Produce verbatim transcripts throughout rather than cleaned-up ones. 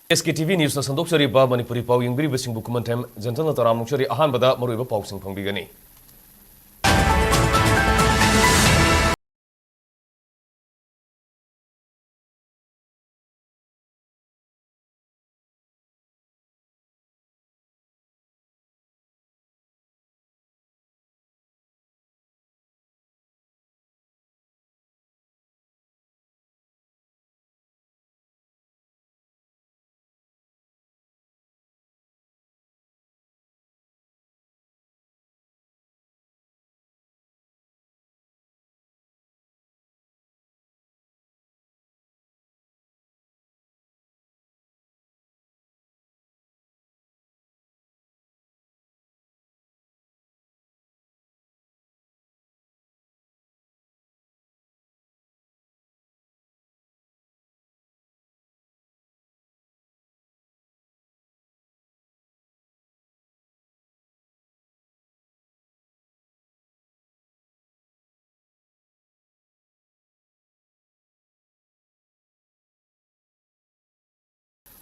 ꯑꯦꯁ ꯀꯦ T V ꯅ꯭ꯌꯨꯁꯅ ꯁꯟꯗꯣꯛꯆꯔꯤꯕ Manipuri ꯄꯥꯎ ꯌꯦꯡꯕꯤꯔꯤꯕꯁꯤꯡꯕꯨ ꯈꯨꯃꯟꯊꯦꯝ ꯖꯦꯟꯇꯜꯅ ꯇꯔꯥꯝꯅ ꯑꯣꯛꯆꯔꯤ꯫ ꯑꯍꯥꯟꯕꯗ ꯃꯔꯨꯑꯣꯏꯕ ꯄꯥꯎꯁꯤꯡ ꯐꯪꯕꯤꯒꯅꯤ꯫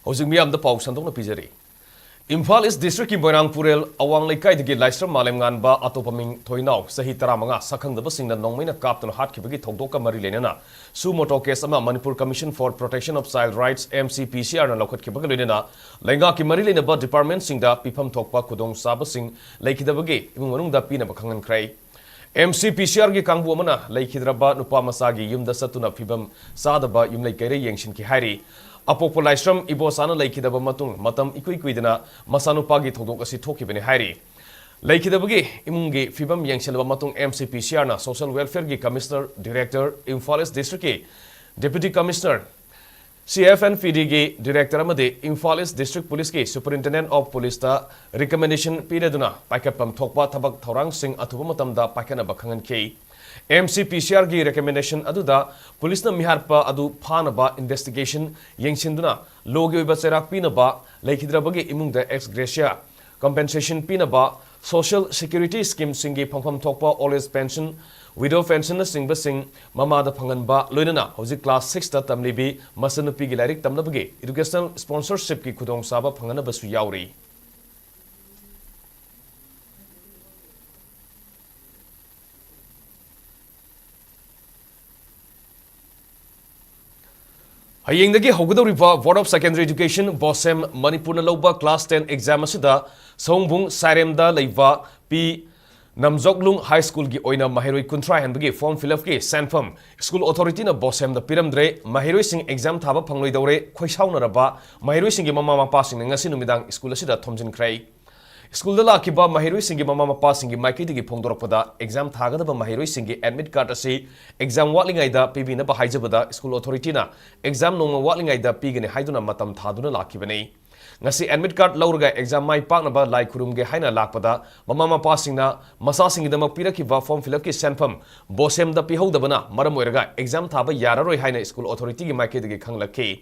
ꯍꯧꯖꯤꯛ ꯃꯤꯌꯥꯝꯗ ꯄꯥꯎ ꯁꯟꯗꯣꯛꯅ ꯄꯤꯖꯔꯤ꯫ ꯏꯝꯐꯥꯜ ꯏꯁ ꯗꯤꯁꯇ꯭ꯔꯤꯛꯀꯤ ꯃꯣꯏꯔꯥꯡ ꯄꯨꯔꯦꯜ ꯑꯋꯥꯡ ꯂꯩꯀꯥꯏꯗꯒꯤ ꯂꯥꯏꯁ꯭ꯔꯝ ꯃꯥꯂꯦꯝꯉꯥꯟꯕ, ꯑꯇꯣꯞꯄ ꯃꯤꯡ ꯊꯣꯏꯅꯥꯎ, ꯆꯍꯤ ꯇꯔꯥꯃꯉꯥ, ꯁꯛꯈꯪꯗꯕꯁꯤꯡꯅ ꯅꯣꯡꯃꯩꯅ ꯀꯥꯞꯇꯨꯅ ꯍꯥꯠꯈꯤꯕꯒꯤ ꯊꯧꯗꯣꯛꯀ ꯃꯔꯤ ꯂꯩꯅꯅ suo motu case ꯑꯃ Manipur Commission for Protection of Child Rights, M C P C R ꯅ ꯂꯧꯈꯠꯈꯤꯕꯒ ꯂꯣꯏꯅꯅ ꯂꯩꯉꯥꯛꯀꯤ ꯃꯔꯤ ꯂꯩꯅꯕ department ꯁꯤꯡꯗ ꯄꯤꯐꯝ ꯊꯣꯛꯄ ꯈꯨꯗꯣꯡꯆꯥꯕꯁꯤꯡ ꯂꯩꯈꯤꯗꯕꯒꯤ ꯏꯃꯨꯡ ꯃꯅꯨꯡꯗ ꯄꯤꯅꯕ ꯈꯪꯍꯟꯈ꯭ꯔꯦ꯫ M C P C R ꯒꯤ ꯀꯥꯡꯕꯨ ꯑꯃꯅ ꯂꯩꯈꯤꯗ꯭ꯔꯕ ꯅꯨꯄꯥ ꯃꯆꯥꯒꯤ ꯌꯨꯝꯗ ꯆꯠꯇꯨꯅ ꯐꯤꯕꯝ ꯆꯥꯗꯕ ꯌꯨꯝꯂꯩ ꯀꯩꯔꯩ ꯌꯦꯡꯁꯤꯟꯈꯤ ꯍꯥꯏꯔꯤ꯫ ꯑꯄꯣꯛꯄ ꯂꯥꯏꯁ꯭ꯔꯝ ꯏꯕꯣꯆꯥꯅ ꯂꯩꯈꯤꯗꯕ ꯃꯇꯨꯡ ꯃꯇꯝ ꯏꯀꯨꯏ ꯀꯨꯏꯗꯅ ꯃꯆꯥꯅꯨꯄꯥꯒꯤ ꯊꯧꯗꯣꯛ ꯑꯁꯤ ꯊꯣꯛꯈꯤꯕꯅꯤ ꯍꯥꯏꯔꯤ꯫ ꯂꯩꯈꯤꯗꯕꯒꯤ ꯏꯃꯨꯡꯒꯤ ꯐꯤꯕꯝ ꯌꯦꯡꯁꯤꯜꯂꯕ ꯃꯇꯨꯡ, M C P C R ꯅ Social Welfare ꯒꯤ Commissioner, Director, ꯏꯝꯐꯥꯜ ꯏꯁ ꯗꯤꯁꯇ꯭ꯔꯤꯛꯀꯤ Deputy Commissioner, C F N P D ꯒꯤ Director ꯑꯃꯗꯤ ꯏꯝꯐꯥꯜ ꯏꯁ ꯗꯤꯁꯇ꯭ꯔꯤꯛ ꯄꯨꯂꯤꯁꯀꯤ Superintendent of Police ꯇ recommendation ꯄꯤꯔꯗꯨꯅ ꯄꯥꯏꯈꯠꯐꯝ ꯊꯣꯛꯄ ꯊꯕꯛ ꯊꯧꯔꯥꯡꯁꯤꯡ ꯑꯊꯨꯕ ꯃꯇꯝꯗ ꯄꯥꯏꯈꯠꯅꯕ ꯈꯪꯍꯟꯈꯤ꯫ M C P C R ꯒꯤ recommendation ꯑꯗꯨꯗ ꯄꯨꯂꯤꯁꯅ ꯃꯤꯍꯥꯠꯄ ꯑꯗꯨ ꯐꯥꯅꯕ investigation ꯌꯦꯡꯁꯤꯟꯗꯨꯅ law ꯒꯤ ꯑꯣꯏꯕ ꯆꯩꯔꯥꯛ ꯄꯤꯅꯕ, ꯂꯩꯈꯤꯗ꯭ꯔꯕꯒꯤ ꯏꯃꯨꯡꯗ ex gratia compensation ꯄꯤꯅꯕ, social security scheme ꯁꯤꯡꯒꯤ ꯐꯪꯐꯝ ꯊꯣꯛꯄ old age pension, Widow pensionꯅꯆꯤꯡꯕꯁꯤꯡ ꯃꯃꯥꯗ ꯐꯪꯍꯟꯕ, ꯂꯣꯏꯅꯅ ꯍꯧꯖꯤꯛ class sixꯇ ꯇꯝꯂꯤꯕꯤ ꯃꯆꯟꯅꯨꯄꯤꯒꯤ ꯂꯥꯏꯔꯤꯛ ꯇꯝꯅꯕꯒꯤ educational sponsorshipꯀꯤ ꯈꯨꯗꯣꯡꯆꯥꯕ ꯐꯪꯍꯟꯅꯕꯁꯨ ꯌꯥꯎꯔꯤ꯫ ꯍꯌꯦꯡꯗꯒꯤ ꯍꯧꯒꯗꯧꯔꯤꯕ Board of Secondary Education, BOSEM, ꯃꯅꯤꯄꯨꯔꯅ ꯂꯧꯕ class ten exam ꯑꯁꯤꯗ ꯁꯑꯣꯝꯕꯨꯡ ꯁꯥꯏꯔꯦꯝꯗ ꯂꯩꯕ ꯄꯤ ꯅꯝꯖꯣꯛꯂꯨꯡ High Schoolꯒꯤ ꯑꯣꯏꯅ ꯃꯍꯩꯔꯣꯏ ꯀꯨꯟꯊ꯭ꯔꯥ ꯍꯦꯟꯕꯒꯤ form fill upꯀꯤ ꯁꯦꯟꯐꯝ school authorityꯅ BOSEMꯗ ꯄꯤꯔꯝꯗ꯭ꯔꯦ꯫ ꯃꯍꯩꯔꯣꯏꯁꯤꯡ exam ꯊꯥꯕ ꯐꯪꯂꯣꯏꯗꯧꯔꯦ꯫ ꯈꯣꯏꯁꯥꯎꯅꯔꯕ ꯃꯍꯩꯔꯣꯏꯁꯤꯡꯒꯤ ꯃꯃꯥ ꯃꯄꯥꯁꯤꯡꯅ ꯉꯁꯤ ꯅꯨꯃꯤꯗꯥꯡ school ꯑꯁꯤꯗ ꯊꯣꯝꯖꯤꯟꯈ꯭ꯔꯦ꯫ Schoolꯗ ꯂꯥꯛꯈꯤꯕ ꯃꯍꯩꯔꯣꯏꯁꯤꯡꯒꯤ ꯃꯃꯥ ꯃꯄꯥꯁꯤꯡꯒꯤ ꯃꯥꯏꯀꯩꯗꯒꯤ ꯐꯣꯡꯗꯣꯔꯛꯄꯗ, exam ꯊꯥꯒꯗꯕ ꯃꯍꯩꯔꯣꯏꯁꯤꯡꯒꯤ admit card ꯑꯁꯤ exam ꯋꯥꯠꯂꯤꯉꯩꯗ ꯄꯤꯕꯤꯅꯕ ꯍꯥꯏꯖꯕꯗ, school authorityꯅ exam ꯅꯣꯡꯃ ꯋꯥꯠꯂꯤꯉꯩꯗ ꯄꯤꯒꯅꯤ ꯍꯥꯏꯗꯨꯅ ꯃꯇꯝ ꯊꯥꯗꯨꯅ ꯂꯥꯛꯈꯤꯕꯅꯤ꯫ ꯉꯁꯤ admit card ꯂꯧꯔꯒ exam ꯃꯥꯏ ꯄꯥꯛꯅꯕ ꯂꯥꯏ ꯈꯨꯔꯨꯝꯒꯦ ꯍꯥꯏꯅ ꯂꯥꯛꯄꯗ, ꯃꯃꯥ ꯃꯄꯥꯁꯤꯡꯅ ꯃꯆꯥꯁꯤꯡꯒꯤꯗꯃꯛ ꯄꯤꯔꯛꯈꯤꯕ form fill upꯀꯤ ꯁꯦꯟꯐꯝ BOSEMꯗ ꯄꯤꯍꯧꯗꯕꯅ ꯃꯔꯝ ꯑꯣꯏꯔꯒ exam ꯊꯥꯕ ꯌꯥꯔꯔꯣꯏ ꯍꯥꯏꯅ school authorityꯒꯤ ꯃꯥꯏꯀꯩꯗꯒꯤ ꯈꯪꯂꯛꯈꯤ꯫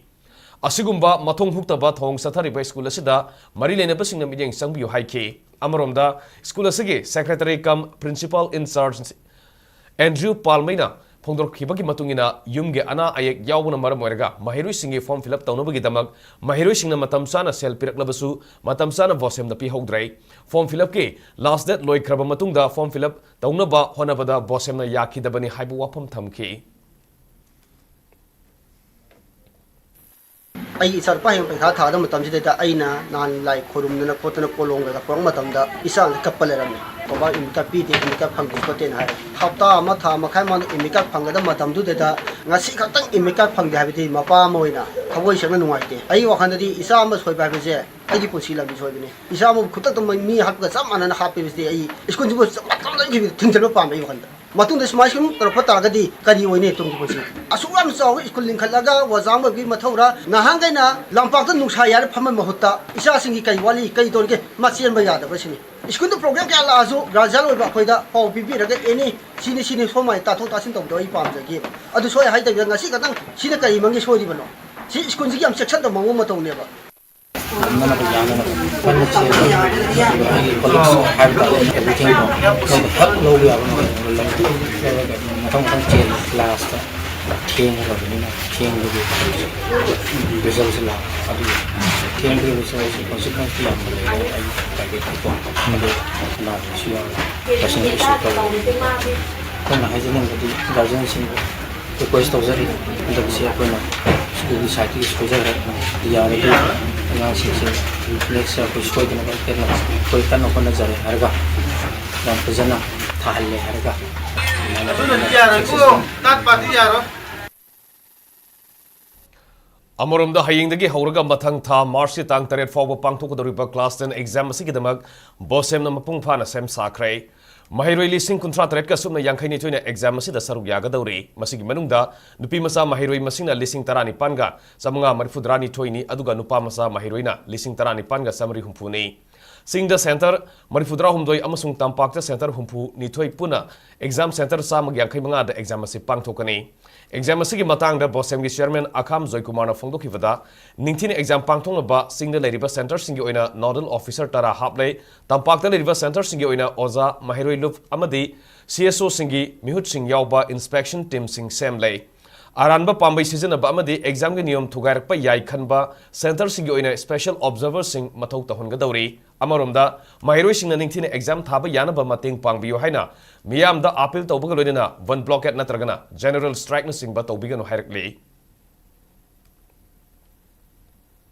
ꯑꯁꯤꯒꯨꯝꯕ ꯃꯊꯣꯡ ꯍꯨꯛꯇꯕ ꯊꯧꯑꯣꯡ ꯆꯠꯊꯔꯤꯕ school ꯑꯁꯤꯗ ꯃꯔꯤ ꯂꯩꯅꯕꯁꯤꯡꯅ ꯃꯤꯠꯌꯦꯡ ꯆꯪꯕꯤꯌꯨ ꯍꯥꯏꯈꯤ꯫ ꯑꯃꯔꯣꯝꯗ, school ꯑꯁꯤꯒꯤ secretary cum principal in charge Andrew ꯄꯥꯜꯃꯩꯅ ꯐꯣꯡꯗꯣꯔꯛꯈꯤꯕꯒꯤ ꯃꯇꯨꯡ ꯏꯟꯅ, ꯌꯨꯝꯒꯤ ꯑꯅꯥ ꯑꯌꯦꯛ ꯌꯥꯎꯕꯅ ꯃꯔꯝ ꯑꯣꯏꯔꯒ ꯃꯍꯩꯔꯣꯏꯁꯤꯡꯒꯤ form fill up ꯇꯧꯅꯕꯒꯤꯗꯃꯛ ꯃꯍꯩꯔꯣꯏꯁꯤꯡꯅ ꯃꯇꯝ ꯆꯥꯅ ꯁꯦꯜ ꯄꯤꯔꯛꯂꯕꯁꯨ, ꯃꯇꯝ ꯆꯥꯅ BOSEMꯗ ꯄꯤꯍꯧꯗ꯭ꯔꯦ꯫ Form fill upꯀꯤ last date ꯂꯣꯏꯈ꯭ꯔꯕ ꯃꯇꯨꯡꯗ form fill up ꯇꯧꯅꯕ ꯍꯣꯠꯅꯕꯗ BOSEMꯅ ꯌꯥꯈꯤꯗꯕꯅꯤ ꯍꯥꯏꯕ ꯋꯥꯐꯝ ꯊꯝꯈꯤ꯫ ꯑꯩꯒꯤ ꯏꯆꯥꯅꯨꯄꯥ ꯍꯌꯦꯡ ꯄꯩꯈꯥ ꯊꯥꯒꯗꯕ ꯃꯇꯝꯁꯤꯗꯩꯗ ꯑꯩꯅ ꯅꯍꯥꯟ ꯂꯥꯏ ꯈꯣꯏꯔꯨꯝꯗꯅ ꯈꯣꯠꯇꯅ ꯀꯣꯂꯣꯝ ꯀꯩꯀꯥ ꯄꯨꯔꯛꯄ ꯃꯇꯝꯗ ꯏꯆꯥꯅ ꯀꯞꯄ ꯂꯩꯔꯝꯃꯦ꯫ "ꯕꯕꯥ, admit card ꯄꯤꯗꯦ, admit card ꯐꯪꯗꯦ ꯈꯣꯠꯇꯦꯅ" ꯍꯥꯏꯔꯦ꯫ ꯍꯞꯇꯥ ꯑꯃ, ꯊꯥ ꯃꯈꯥꯏ ꯃꯃꯥꯡꯗ admit card ꯐꯪꯒꯗꯕ ꯃꯇꯝꯗꯨꯗꯩꯗ ꯉꯁꯤ ꯈꯛꯇꯪ admit card ꯐꯪꯗꯦ ꯍꯥꯏꯕꯗꯤ ꯃꯄꯥ ꯑꯃ ꯑꯣꯏꯅ ꯊꯃꯣꯏ ꯁꯦꯡꯅ ꯅꯨꯡꯉꯥꯏꯇꯦ꯫ ꯑꯩꯒꯤ ꯋꯥꯈꯜꯗꯗꯤ ꯏꯆꯥ ꯑꯃ ꯁꯣꯏꯕ ꯍꯥꯏꯕꯁꯦ ꯑꯩꯒꯤ ꯄꯨꯟꯁꯤ ꯂꯝꯕꯤ ꯁꯣꯏꯕꯅꯤ꯫ ꯏꯆꯥ ꯑꯃꯕꯨ ꯈꯨꯗꯛꯇ ꯃꯤ ꯍꯥꯠꯄꯒ ꯆꯞ ꯃꯥꯟꯅꯅ ꯍꯥꯠꯄꯤꯕꯁꯤꯗꯤ ꯑꯩ ꯁ꯭ꯀꯨꯜꯁꯤꯕꯨ ꯃꯇꯝꯗ ꯊꯤꯡꯖꯤꯟꯕ ꯄꯥꯝꯃꯦ ꯑꯩꯒꯤ ꯋꯥꯈꯜꯗ꯫ ꯃꯇꯨꯡꯗ ꯁꯨꯃꯥꯏ ꯁꯨꯝ ꯇꯧꯔꯛꯄ ꯇꯥꯔꯒꯗꯤ ꯀꯔꯤ ꯑꯣꯏꯅꯤ ꯇꯨꯡꯒꯤ ꯄꯨꯟꯁꯤ? ꯑꯁꯨꯛ ꯌꯥꯝ ꯆꯥꯎꯕ ꯁ꯭ꯀꯨꯜ ꯂꯤꯡꯈꯠꯂꯒ ꯑꯣꯖꯥ ꯑꯃ ꯑꯣꯏꯕꯒꯤ ꯃꯊꯧꯔꯥ? ꯅꯍꯥꯟꯈꯩꯅ ꯂꯝꯄꯥꯛꯇ ꯅꯨꯡꯁꯥ ꯌꯥꯏꯔ ꯐꯝꯕꯒꯤ ꯃꯍꯨꯠꯇ ꯏꯆꯥꯁꯤꯡꯒꯤ ꯀꯔꯤ ꯋꯥꯠꯂꯤ, ꯀꯔꯤ ꯇꯧꯔꯤꯒꯦ, ꯃꯥ ꯆꯦꯟꯕ ꯌꯥꯗꯕ꯭ꯔꯥ ꯁꯤꯅꯤ꯫ ꯁ꯭ꯀꯨꯜꯗ ꯄ꯭ꯔꯣꯕ꯭ꯂꯦꯝ ꯀꯌꯥ ꯂꯥꯛꯑꯁꯨ ꯒꯥꯔꯖꯤꯌꯥꯟ ꯑꯣꯏꯕ ꯑꯩꯈꯣꯏꯗ ꯄꯥꯎ ꯄꯤꯕꯤꯔꯒ, "ꯑꯦꯅꯤ, ꯁꯤꯅꯤ, ꯁꯤꯅꯤ, ꯁꯨꯃꯥꯏꯅ ꯇꯥꯊꯣꯛ ꯇꯥꯁꯤꯟ ꯇꯧꯕꯗꯣ ꯑꯩ ꯄꯥꯝꯖꯒꯦꯕ"꯫ ꯑꯗꯨ ꯁꯣꯏ ꯍꯥꯏꯗꯕꯤꯗ ꯉꯁꯤ ꯈꯛꯇꯪ ꯁꯤꯅ ꯀꯔꯤ ꯃꯔꯝꯒꯤ ꯁꯣꯏꯔꯤꯕꯅꯣ? ꯁꯤ ꯁ꯭ꯀꯨꯜꯁꯤꯒꯤ ꯌꯥꯝ ꯆꯦꯛꯁꯤꯟꯗꯕ ꯃꯑꯣꯡ ꯃꯇꯧꯅꯦꯕ꯫ ꯉꯝꯅꯅꯕ ꯌꯥꯅꯅꯕ ꯀꯟꯅ ꯆꯦꯜꯂꯤ꯫ ꯑꯗꯨꯒ ꯑꯩꯒꯤ colleagues ꯍꯥꯏꯕ ꯇꯥꯔꯦ, everything ꯀꯣ, ꯃꯣꯏꯅ help ꯂꯧꯕ ꯌꯥꯕ ꯃꯈꯩ ꯂꯧꯔꯒ ꯃꯊꯪ ꯃꯊꯪ ꯆꯦꯜꯂꯤ꯫ Last ꯊꯦꯡꯈ꯭ꯔꯕꯅꯤꯅ ꯊꯦꯡꯕꯒꯤ resultꯁꯦ ꯂꯥꯛꯄ꯫ ꯑꯗꯨꯒꯤ ꯊꯦꯡꯕꯒꯤ resultꯁꯦ consequenceꯇꯤ ꯌꯥꯝꯅ ꯂꯩꯔꯦ ꯑꯩꯒꯤ privateꯇꯀꯣ꯫ ꯑꯗꯨ ꯑꯅꯥꯕꯁꯨ ꯌꯥꯎꯔꯦ꯫ Personal issue ꯇꯧꯔꯦ꯫ ꯑꯩꯈꯣꯏꯅ ꯍꯥꯏꯖꯅꯤꯡꯕꯗꯤ guardianꯁꯤꯡꯕꯨ request ꯇꯧꯖꯔꯤ꯫ ꯍꯟꯗꯛꯁꯤ ꯑꯩꯈꯣꯏꯅ schoolꯒꯤ sideꯇꯒꯤ ꯁꯣꯏꯖꯈ꯭ꯔꯦ꯫ ꯌꯥꯔꯗꯤ ꯑꯉꯥꯡꯁꯤꯡꯁꯦ next year ꯑꯩꯈꯣꯏ ꯁꯣꯏꯗꯅꯕ ꯍꯦꯟꯅ ꯑꯩꯈꯣꯏ ꯀꯟꯅ ꯍꯣꯠꯅꯖꯔꯦ ꯍꯥꯏꯔꯒ, ꯌꯥꯝ ꯐꯖꯅ ꯊꯥꯍꯜꯂꯦ ꯍꯥꯏꯔꯒ, ꯑꯗꯨꯅꯗꯤ ꯌꯥꯔꯣꯏꯀꯣ꯫ Third party ꯌꯥꯔꯣꯏ꯫ ꯑꯃꯔꯣꯝꯗ, ꯍꯌꯦꯡꯗꯒꯤ ꯍꯧꯔꯒ ꯃꯊꯪ ꯊꯥ Marchꯀꯤ ꯇꯥꯡ ꯇꯔꯦꯠ ꯐꯥꯎꯕ ꯄꯥꯡꯊꯣꯛꯀꯗꯧꯔꯤꯕ class ten exam ꯑꯁꯤꯒꯤꯗꯃꯛ ꯕꯣꯁꯦꯝꯅ ꯃꯄꯨꯡ ꯐꯥꯅ ꯁꯦꯝ ꯁꯥꯈ꯭ꯔꯦ꯫ ꯃꯍꯩꯔꯣꯏ ꯂꯤꯁꯤꯡ ꯀꯨꯟꯊ꯭ꯔꯥ ꯇꯔꯦꯠꯀ ꯁꯨꯞꯅ ꯌꯥꯡꯈꯩ ꯅꯤꯊꯣꯏꯅ exam ꯑꯁꯤꯗ ꯁꯔꯨꯛ ꯌꯥꯒꯗꯧꯔꯤ꯫ ꯃꯁꯤꯒꯤ ꯃꯅꯨꯡꯗ ꯅꯨꯄꯤ ꯃꯆꯥ ꯃꯍꯩꯔꯣꯏ ꯃꯁꯤꯡꯅ ꯂꯤꯁꯤꯡ ꯇꯔꯥꯅꯤꯄꯥꯟꯒ ꯆꯥꯃꯉꯥ ꯃꯔꯤꯐꯨꯇꯔꯥꯅꯤꯊꯣꯏꯅꯤ, ꯑꯗꯨꯒ ꯅꯨꯄꯥ ꯃꯆꯥ ꯃꯍꯩꯔꯣꯏꯅ ꯂꯤꯁꯤꯡ ꯇꯔꯥꯅꯤꯄꯥꯟꯒ ꯆꯥꯃꯔꯤ ꯍꯨꯝꯐꯨꯅꯤ꯫ ꯆꯤꯡꯗ centre ꯃꯔꯤꯐꯨꯇꯔꯥ ꯍꯨꯝꯗꯣꯏ ꯑꯃꯁꯨꯡ ꯇꯝꯄꯥꯛꯇ centre ꯍꯨꯝꯐꯨ ꯅꯤꯊꯣꯏ ꯄꯨꯟꯅ exam centre ꯆꯥꯝꯃꯒ ꯌꯥꯡꯈꯩ ꯃꯉꯥꯗ exam ꯑꯁꯤ ꯄꯥꯡꯊꯣꯛꯀꯅꯤ꯫ Exam ꯑꯁꯤꯒꯤ ꯃꯇꯥꯡꯗ ꯕꯣꯁꯦꯝꯒꯤ chairman ꯑꯈꯥꯝ ꯖꯣꯏꯀꯨꯃꯥꯔꯅ ꯐꯣꯡꯗꯣꯛꯈꯤꯕꯗ, ꯅꯤꯡꯊꯤꯅ exam ꯄꯥꯡꯊꯣꯛꯅꯕ ꯆꯤꯡꯗ ꯂꯩꯔꯤꯕ centreꯁꯤꯡꯒꯤ ꯑꯣꯏꯅ nodal officer ꯇꯔꯥ ꯍꯥꯞꯂꯦ꯫ ꯇꯝꯄꯥꯛꯇ ꯂꯩꯔꯤꯕ centreꯁꯤꯡꯒꯤ ꯑꯣꯏꯅ ꯑꯣꯖꯥ, ꯃꯍꯩꯔꯣꯏ ꯂꯨꯞ ꯑꯃꯗꯤ C S Oꯁꯤꯡꯒꯤ ꯃꯤꯍꯨꯠꯁꯤꯡ ꯌꯥꯎꯕ inspection teamꯁꯤꯡ ꯁꯦꯝꯂꯦ꯫ ꯑꯔꯥꯟꯕ ꯄꯥꯝꯕꯩ ꯁꯤꯖꯤꯟꯅꯕ ꯑꯃꯗꯤ examꯒꯤ ꯅꯤꯌꯣꯝ ꯊꯨꯒꯥꯏꯔꯛꯄ ꯌꯥꯏ ꯈꯟꯕ centreꯁꯤꯡꯒꯤ ꯑꯣꯏꯅ special observerꯁꯤꯡ ꯃꯊꯧ ꯇꯧꯍꯟꯒꯗꯧꯔꯤ꯫ ꯑꯃꯔꯣꯝꯗ, ꯃꯍꯩꯔꯣꯏꯁꯤꯡꯅ ꯅꯤꯡꯊꯤꯅ exam ꯊꯥꯕ ꯌꯥꯅꯕ ꯃꯇꯦꯡ ꯄꯥꯡꯕꯤꯌꯨ ꯍꯥꯏꯅ ꯃꯤꯌꯥꯝꯗ appeal ꯇꯧꯕꯒ ꯂꯣꯏꯅꯅ van blockade ꯅꯠꯇ꯭ꯔꯒꯅ general strikeꯅꯆꯤꯡꯕ ꯇꯧꯕꯤꯒꯅꯨ ꯍꯥꯏꯔꯛꯂꯤ꯫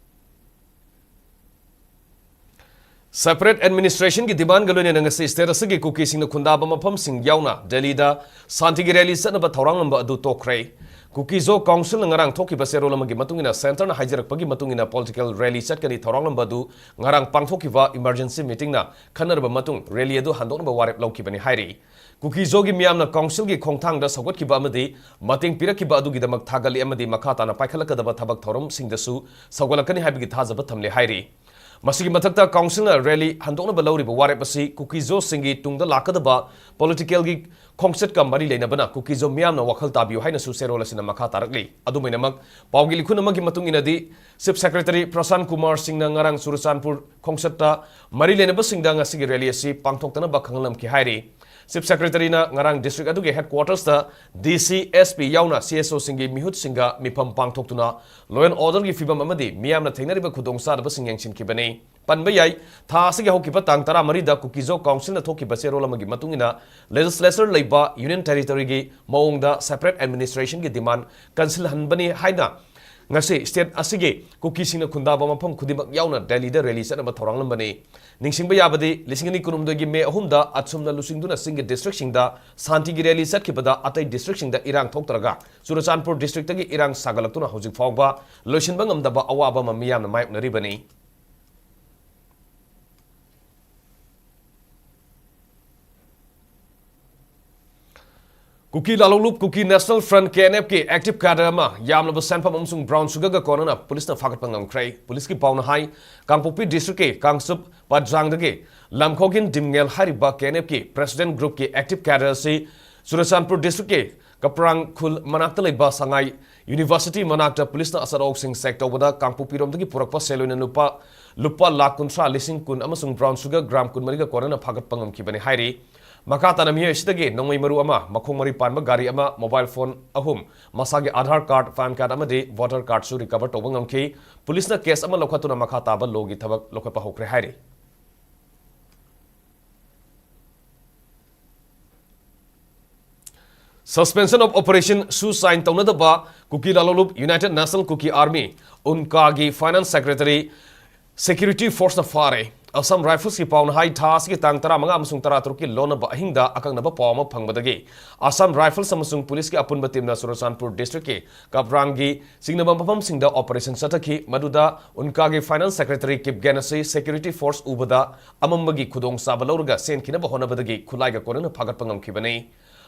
Separate administrationꯒꯤ demandꯒ ꯂꯣꯏꯅꯅ ꯉꯁꯤ state ꯑꯁꯤꯒꯤ ꯀꯨꯀꯤꯁꯤꯡꯅ ꯈꯨꯟꯗꯥꯕ ꯃꯐꯝꯁꯤꯡ ꯌꯥꯎꯅ ꯗꯦꯜꯂꯤꯗ ꯁꯥꯟꯇꯤꯒꯤ rally ꯆꯠꯅꯕ ꯊꯧꯔꯥꯡꯂꯝꯕ ꯑꯗꯨ ꯇꯣꯛꯈ꯭ꯔꯦ꯫ ꯀꯨꯀꯤ-ꯖꯣ councilꯅ ꯉꯔꯥꯡ ꯊꯣꯛꯈꯤꯕ ꯆꯦꯔꯣꯜ ꯑꯃꯒꯤ ꯃꯇꯨꯡ ꯏꯟꯅ, centreꯅ ꯍꯥꯏꯖꯔꯛꯄꯒꯤ ꯃꯇꯨꯡ ꯏꯟꯅ political rally ꯆꯠꯀꯅꯤ ꯊꯧꯔꯥꯡꯂꯝꯕ ꯑꯗꯨ ꯉꯔꯥꯡ ꯄꯥꯡꯊꯣꯛꯈꯤꯕ emergency meetingꯅ ꯈꯟꯅꯔꯕ ꯃꯇꯨꯡ rally ꯑꯗꯨ ꯍꯟꯗꯣꯛꯅꯕ ꯋꯥꯔꯦꯞ ꯂꯧꯈꯤꯕꯅꯤ ꯍꯥꯏꯔꯤ꯫ ꯀꯨꯀꯤ-ꯖꯣꯒꯤ ꯃꯤꯌꯥꯝꯅ councilꯒꯤ ꯈꯣꯡꯊꯥꯡꯗ ꯁꯧꯒꯠꯈꯤꯕ ꯑꯃꯗꯤ ꯃꯇꯦꯡ ꯄꯤꯔꯛꯈꯤꯕ ꯑꯗꯨꯒꯤꯗꯃꯛ ꯊꯥꯒꯠꯂꯤ ꯑꯃꯗꯤ ꯃꯈꯥ ꯇꯥꯅ ꯄꯥꯏꯈꯠꯂꯛꯀꯗꯕ ꯊꯕꯛ ꯊꯧꯔꯝꯁꯤꯡꯗꯁꯨ ꯁꯧꯒꯠꯂꯛꯀꯅꯤ ꯍꯥꯏꯕꯒꯤ ꯊꯥꯖꯕ ꯊꯝꯂꯤ ꯍꯥꯏꯔꯤ꯫ ꯃꯁꯤꯒꯤ ꯃꯊꯛꯇ councilꯅ rally ꯍꯟꯗꯣꯛꯅꯕ ꯂꯧꯔꯤꯕ ꯋꯥꯔꯦꯞ ꯑꯁꯤ ꯀꯨꯀꯤꯖꯣꯁꯤꯡꯒꯤ ꯇꯨꯡꯗ ꯂꯥꯛꯀꯗꯕ politicalꯒꯤ ꯈꯣꯡꯆꯠꯀ ꯃꯔꯤ ꯂꯩꯅꯕꯅ ꯀꯨꯀꯤꯖꯣ ꯃꯤꯌꯥꯝꯅ ꯋꯥꯈꯜ ꯇꯥꯕꯤꯌꯨ ꯍꯥꯏꯅꯁꯨ ꯆꯦꯔꯣꯜ ꯑꯁꯤꯅ ꯃꯈꯥ ꯇꯥꯔꯛꯂꯤ꯫ ꯑꯗꯨꯝ ꯑꯣꯏꯅꯃꯛ, ꯄꯥꯎꯒꯤ ꯂꯤꯈꯨꯟ ꯑꯃꯒꯤ ꯃꯇꯨꯡ ꯏꯟꯅꯗꯤ, Chief Secretary ꯄ꯭ꯔꯁꯥꯟ ꯀꯨꯃꯥꯔ ꯁꯤꯡꯅ ꯉꯔꯥꯡ ꯆꯨꯔꯆꯥꯟꯄꯨꯔ ꯈꯣꯡꯆꯠꯇ ꯃꯔꯤ ꯂꯩꯅꯕꯁꯤꯡꯗ ꯉꯁꯤꯒꯤ rally ꯑꯁꯤ ꯄꯥꯡꯊꯣꯛꯇꯅꯕ ꯈꯪꯍꯜꯂꯝꯈꯤ ꯍꯥꯏꯔꯤ꯫ Chief Secretaryꯅ ꯉꯔꯥꯡ district ꯑꯗꯨꯒꯤ headquartersꯇ DC, SP ꯌꯥꯎꯅ CSOꯁꯤꯡꯒꯤ ꯃꯤꯍꯨꯠꯁꯤꯡꯒ ꯃꯤꯐꯝ ꯄꯥꯡꯊꯣꯛꯇꯨꯅ law and orderꯒꯤ ꯐꯤꯕꯝ ꯑꯃꯗꯤ ꯃꯤꯌꯥꯝꯅ ꯊꯦꯡꯅꯔꯤꯕ ꯈꯨꯗꯣꯡꯆꯥꯗꯕꯁꯤꯡ ꯌꯦꯡꯁꯤꯟꯈꯤꯕꯅꯤ꯫ ꯄꯟꯕ ꯌꯥꯏ, ꯊꯥ ꯑꯁꯤꯒꯤ ꯍꯧꯈꯤꯕ ꯇꯥꯡ ꯇꯔꯥꯃꯔꯤꯗ ꯀꯨꯀꯤꯖꯣ councilꯅ ꯊꯣꯛꯈꯤꯕ ꯆꯦꯔꯣꯜ ꯑꯃꯒꯤ ꯃꯇꯨꯡ ꯏꯟꯅ, legislature ꯂꯩꯕ union territoryꯒꯤ ꯃꯑꯣꯡꯗ separate administrationꯒꯤ demand ꯀꯟꯁꯤꯜꯍꯟꯕꯅꯤ ꯍꯥꯏꯅ ꯉꯁꯤ state ꯑꯁꯤꯒꯤ ꯀꯨꯀꯤꯁꯤꯡꯅ ꯈꯨꯟꯗꯥꯕ ꯃꯐꯝ ꯈꯨꯗꯤꯡꯃꯛ ꯌꯥꯎꯅ ꯗꯦꯜꯂꯤꯗ rally ꯆꯠꯅꯕ ꯊꯧꯔꯥꯡꯂꯝꯕꯅꯤ꯫ ꯅꯤꯡꯁꯤꯡꯕ ꯌꯥꯕꯗꯤ, ꯂꯤꯁꯤꯡ ꯑꯅꯤ ꯀꯨꯟꯍꯨꯝꯗꯣꯏꯒꯤ ꯃꯦ ꯑꯍꯨꯝꯗ ꯑꯁꯨꯝꯅ ꯂꯨꯆꯤꯡꯗꯨꯅ ꯆꯤꯡꯒꯤ districtꯁꯤꯡꯗ ꯁꯥꯟꯇꯤꯒꯤ rally ꯆꯠꯈꯤꯕꯗ, ꯑꯇꯩ districtꯁꯤꯡꯗ ꯏꯔꯥꯡ ꯊꯣꯛꯇ꯭ꯔꯒ, ꯆꯨꯔꯆꯥꯟꯄꯨꯔ districtꯇꯒꯤ ꯏꯔꯥꯡ ꯁꯥꯒꯠꯂꯛꯇꯨꯅ ꯍꯧꯖꯤꯛ ꯐꯥꯎꯕ ꯂꯣꯏꯁꯤꯟꯕ ꯉꯝꯗꯕ ꯑꯋꯥꯕ ꯑꯃ ꯃꯤꯌꯥꯝꯅ ꯃꯥꯌꯣꯛꯅꯔꯤꯕꯅꯤ꯫ ꯀꯨꯀꯤ ꯂꯥꯂꯣꯡꯂꯨꯞ ꯀꯨꯀꯤ National Front, KNFꯀꯤ active cadre ꯑꯃ ꯌꯥꯝꯂꯕ ꯁꯦꯟꯐꯝ ꯑꯃꯁꯨꯡ brown sugarꯒ ꯀꯣꯟꯅꯅ ꯄꯨꯂꯤꯁꯅ ꯐꯥꯒꯠꯄ ꯉꯝꯈ꯭ꯔꯦ꯫ ꯄꯨꯂꯤꯁꯀꯤ ꯄꯥꯎꯅ ꯍꯥꯏ, ꯀꯥꯡꯄꯣꯛꯄꯤ districtꯀꯤ ꯀꯥꯡꯆꯨꯞ ꯄꯠꯖꯥꯡꯗꯒꯤ ꯂꯝꯈꯣꯒꯤꯟ ꯗꯤꯝꯉꯦꯜ ꯍꯥꯏꯔꯤꯕ KNFꯀꯤ president groupꯀꯤ active cadre ꯑꯁꯤ ꯆꯨꯔꯆꯥꯟꯄꯨꯔ districtꯀꯤ ꯀꯄ꯭ꯔꯥꯡ ꯈꯨꯜ ꯃꯅꯥꯛꯇ ꯂꯩꯕ ꯁꯉꯥꯏ University ꯃꯅꯥꯛꯇ ꯄꯨꯂꯤꯁꯅ ꯑꯆꯠ ꯑꯋꯣꯛꯁꯤꯡ check ꯇꯧꯕꯗ ꯀꯥꯡꯄꯣꯛꯄꯤꯔꯣꯝꯗꯒꯤ ꯄꯨꯔꯛꯄ ꯁꯦꯜ ꯑꯣꯏꯅ ꯂꯨꯄꯥ, ꯂꯨꯄꯥ ꯂꯥꯈ ꯀꯨꯟꯊ꯭ꯔꯥ, ꯂꯤꯁꯤꯡ ꯀꯨꯟ ꯑꯃꯁꯨꯡ brown sugar gram ꯀꯨꯟꯃꯔꯤꯒ ꯀꯣꯟꯅꯅ ꯐꯥꯒꯠꯄ ꯉꯝꯈꯤꯕꯅꯤ ꯍꯥꯏꯔꯤ꯫ ꯃꯈꯥ ꯇꯥꯅ ꯃꯤꯑꯣꯏ ꯑꯁꯤꯗꯒꯤ ꯅꯣꯡꯃꯩ ꯃꯔꯨ ꯑꯃ, ꯃꯈꯣꯡ ꯃꯔꯤ ꯄꯥꯟꯕ ꯒꯥꯔꯤ ꯑꯃ, mobile phone ꯑꯍꯨꯝ, ꯃꯁꯥꯒꯤ Aadhaar card, PAN card ꯑꯃꯗꯤ voter cardꯁꯨ recover ꯇꯧꯕ ꯉꯝꯈꯤ꯫ ꯄꯨꯂꯤꯁꯅ case ꯑꯃ ꯂꯧꯈꯠꯇꯨꯅ ꯃꯈꯥ ꯇꯥꯕ lawꯒꯤ ꯊꯕꯛ ꯂꯧꯈꯠꯄ ꯍꯧꯈ꯭ꯔꯦ ꯍꯥꯏꯔꯤ꯫ Suspension of operation ꯁꯨ sign ꯇꯧꯅꯗꯕ ꯀꯨꯀꯤ ꯂꯥꯂꯣꯂꯨꯞ United National Kuki Army, ꯎꯟꯀꯥꯒꯤ finance secretary, security forceꯅ ꯐꯥꯔꯦ꯫ Assam Riflesꯀꯤ ꯄꯥꯎꯅ ꯍꯥꯏ, ꯊꯥ ꯑꯁꯤꯒꯤ ꯇꯥꯡ ꯇꯔꯥꯃꯉꯥ ꯑꯃꯁꯨꯡ ꯇꯔꯥꯇꯔꯨꯛꯀꯤ ꯂꯣꯟꯅꯕ ꯑꯍꯤꯡꯗ ꯑꯀꯛꯅꯕ ꯄꯥꯎ ꯑꯃ ꯐꯪꯕꯗꯒꯤ Assam Rifles ꯑꯃꯁꯨꯡ ꯄꯨꯂꯤꯁꯀꯤ ꯑꯄꯨꯟꯕ teamꯅ ꯆꯨꯔꯆꯥꯟꯄꯨꯔ districtꯀꯤ ꯀꯥꯞꯔꯥꯡꯒꯤ ꯆꯤꯡꯅꯕ ꯃꯐꯝꯁꯤꯡꯗ operation ꯆꯠꯊꯈꯤ꯫ ꯃꯗꯨꯗ ꯎꯟꯀꯥꯒꯤ finance secretary ꯀꯤꯞꯒꯦꯟ ꯑꯁꯤ security force ꯎꯕꯗ ꯑꯃꯝꯕꯒꯤ ꯈꯨꯗꯣꯡꯆꯥꯕ ꯂꯧꯔꯒ ꯆꯦꯟꯈꯤꯅꯕ ꯍꯣꯠꯅꯕꯗꯒꯤ ꯈꯨꯠꯂꯥꯏꯒ ꯀꯣꯟꯅꯅ ꯐꯥꯒꯠꯄ ꯉꯝꯈꯤꯕꯅꯤ꯫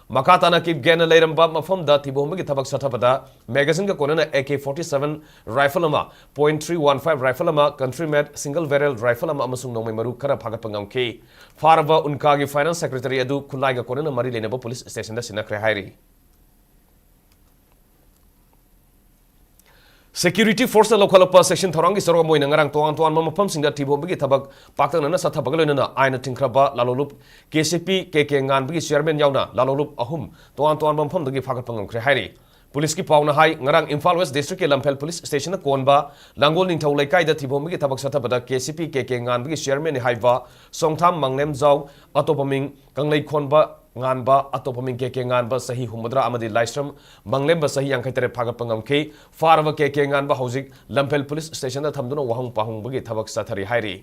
ꯃꯈꯥ ꯇꯥꯅ ꯀꯤꯞꯒꯦꯟꯅ ꯂꯩꯔꯝꯕ ꯃꯐꯝꯗ ꯊꯤꯕ ꯍꯨꯝꯕꯒꯤ ꯊꯕꯛ ꯆꯠꯊꯕꯗ magazine-ꯒ ꯀꯣꯟꯅꯅ A K forty-seven rifle ꯑꯃ, point three one five rifle ꯑꯃ, country made single barrel rifle ꯑꯃ ꯑꯃꯁꯨꯡ ꯅꯣꯡꯃꯩ ꯃꯔꯨ ꯈꯔ ꯐꯥꯒꯠꯄ ꯉꯝꯈꯤ꯫ ꯐꯥꯔꯕ ꯎꯟꯀꯥꯒꯤ finance secretary ꯑꯗꯨ ꯈꯨꯠꯂꯥꯏꯒ ꯀꯣꯟꯅꯅ ꯃꯔꯤ ꯂꯩꯅꯕ police station-ꯗ ꯁꯤꯟꯅꯈ꯭ꯔꯦ ꯍꯥꯏꯔꯤ꯫ Security force-ꯅ ꯂꯧꯈꯠꯂꯛꯄ section ꯊꯧꯔꯥꯡꯒꯤ ꯁꯔꯨꯛ ꯑꯃ ꯑꯣꯏꯅ ꯉꯔꯥꯡ ꯇꯣꯉꯥꯟ ꯇꯣꯉꯥꯟꯕ ꯃꯐꯝꯁꯤꯡꯗ ꯊꯤꯕ ꯍꯨꯝꯕꯒꯤ ꯊꯕꯛ ꯄꯥꯛꯇꯛꯅꯅ ꯆꯠꯊꯕꯒ ꯂꯣꯏꯅꯅ ꯑꯥꯏꯟꯅ ꯊꯤꯡꯈ꯭ꯔꯕ ꯂꯥꯂꯣꯂꯨꯞ K C P K K ꯉꯥꯟꯕꯒꯤ chairman ꯌꯥꯎꯅ ꯂꯥꯂꯣꯂꯨꯞ ꯑꯍꯨꯝ ꯇꯣꯉꯥꯟ ꯇꯣꯉꯥꯟꯕ ꯃꯐꯝꯗꯒꯤ ꯐꯥꯒꯠꯄ ꯉꯝꯈ꯭ꯔꯦ ꯍꯥꯏꯔꯤ꯫ Police-ꯀꯤ ꯄꯥꯎꯅ ꯍꯥꯏ, ꯉꯔꯥꯡ ꯏꯝꯐꯥꯜ West District-ꯀꯤ ꯂꯝꯐꯦꯜ police station-ꯅ ꯀꯣꯟꯕ ꯂꯥꯡꯒꯣꯜ ꯅꯤꯡꯊꯧ ꯂꯩꯀꯥꯏꯗ ꯊꯤꯕ ꯍꯨꯝꯕꯒꯤ ꯊꯕꯛ ꯆꯠꯊꯕꯗ K C P K K ꯉꯥꯟꯕꯒꯤ chairman-ꯅꯤ ꯍꯥꯏꯕ ꯁꯣꯡꯊꯥꯝ ꯃꯪꯂꯦꯝꯖꯥꯎ, ꯑꯇꯣꯞꯄ ꯃꯤꯡ ꯀꯪꯂꯩꯈꯣꯟꯕ ꯉꯥꯟꯕ, ꯑꯇꯣꯞꯄ ꯃꯤꯡ K K ꯉꯥꯟꯕ, ꯆꯍꯤ ꯍꯨꯝꯐꯨꯇꯔꯥ, ꯑꯃꯗꯤ ꯂꯥꯏꯁ꯭ꯔꯝ ꯃꯪꯂꯦꯝꯕ, ꯆꯍꯤ ꯌꯥꯡꯈꯩꯇꯔꯦꯠ, ꯐꯥꯒꯠꯄ ꯉꯝꯈꯤ꯫ ꯐꯥꯔꯕ K K ꯉꯥꯟꯕ ꯍꯧꯖꯤꯛ ꯂꯝꯐꯦꯜ police station-ꯗ ꯊꯝꯗꯨꯅ ꯋꯥꯍꯪ ꯄꯥꯎꯍꯪꯕꯒꯤ ꯊꯕꯛ ꯆꯠꯊꯔꯤ ꯍꯥꯏꯔꯤ꯫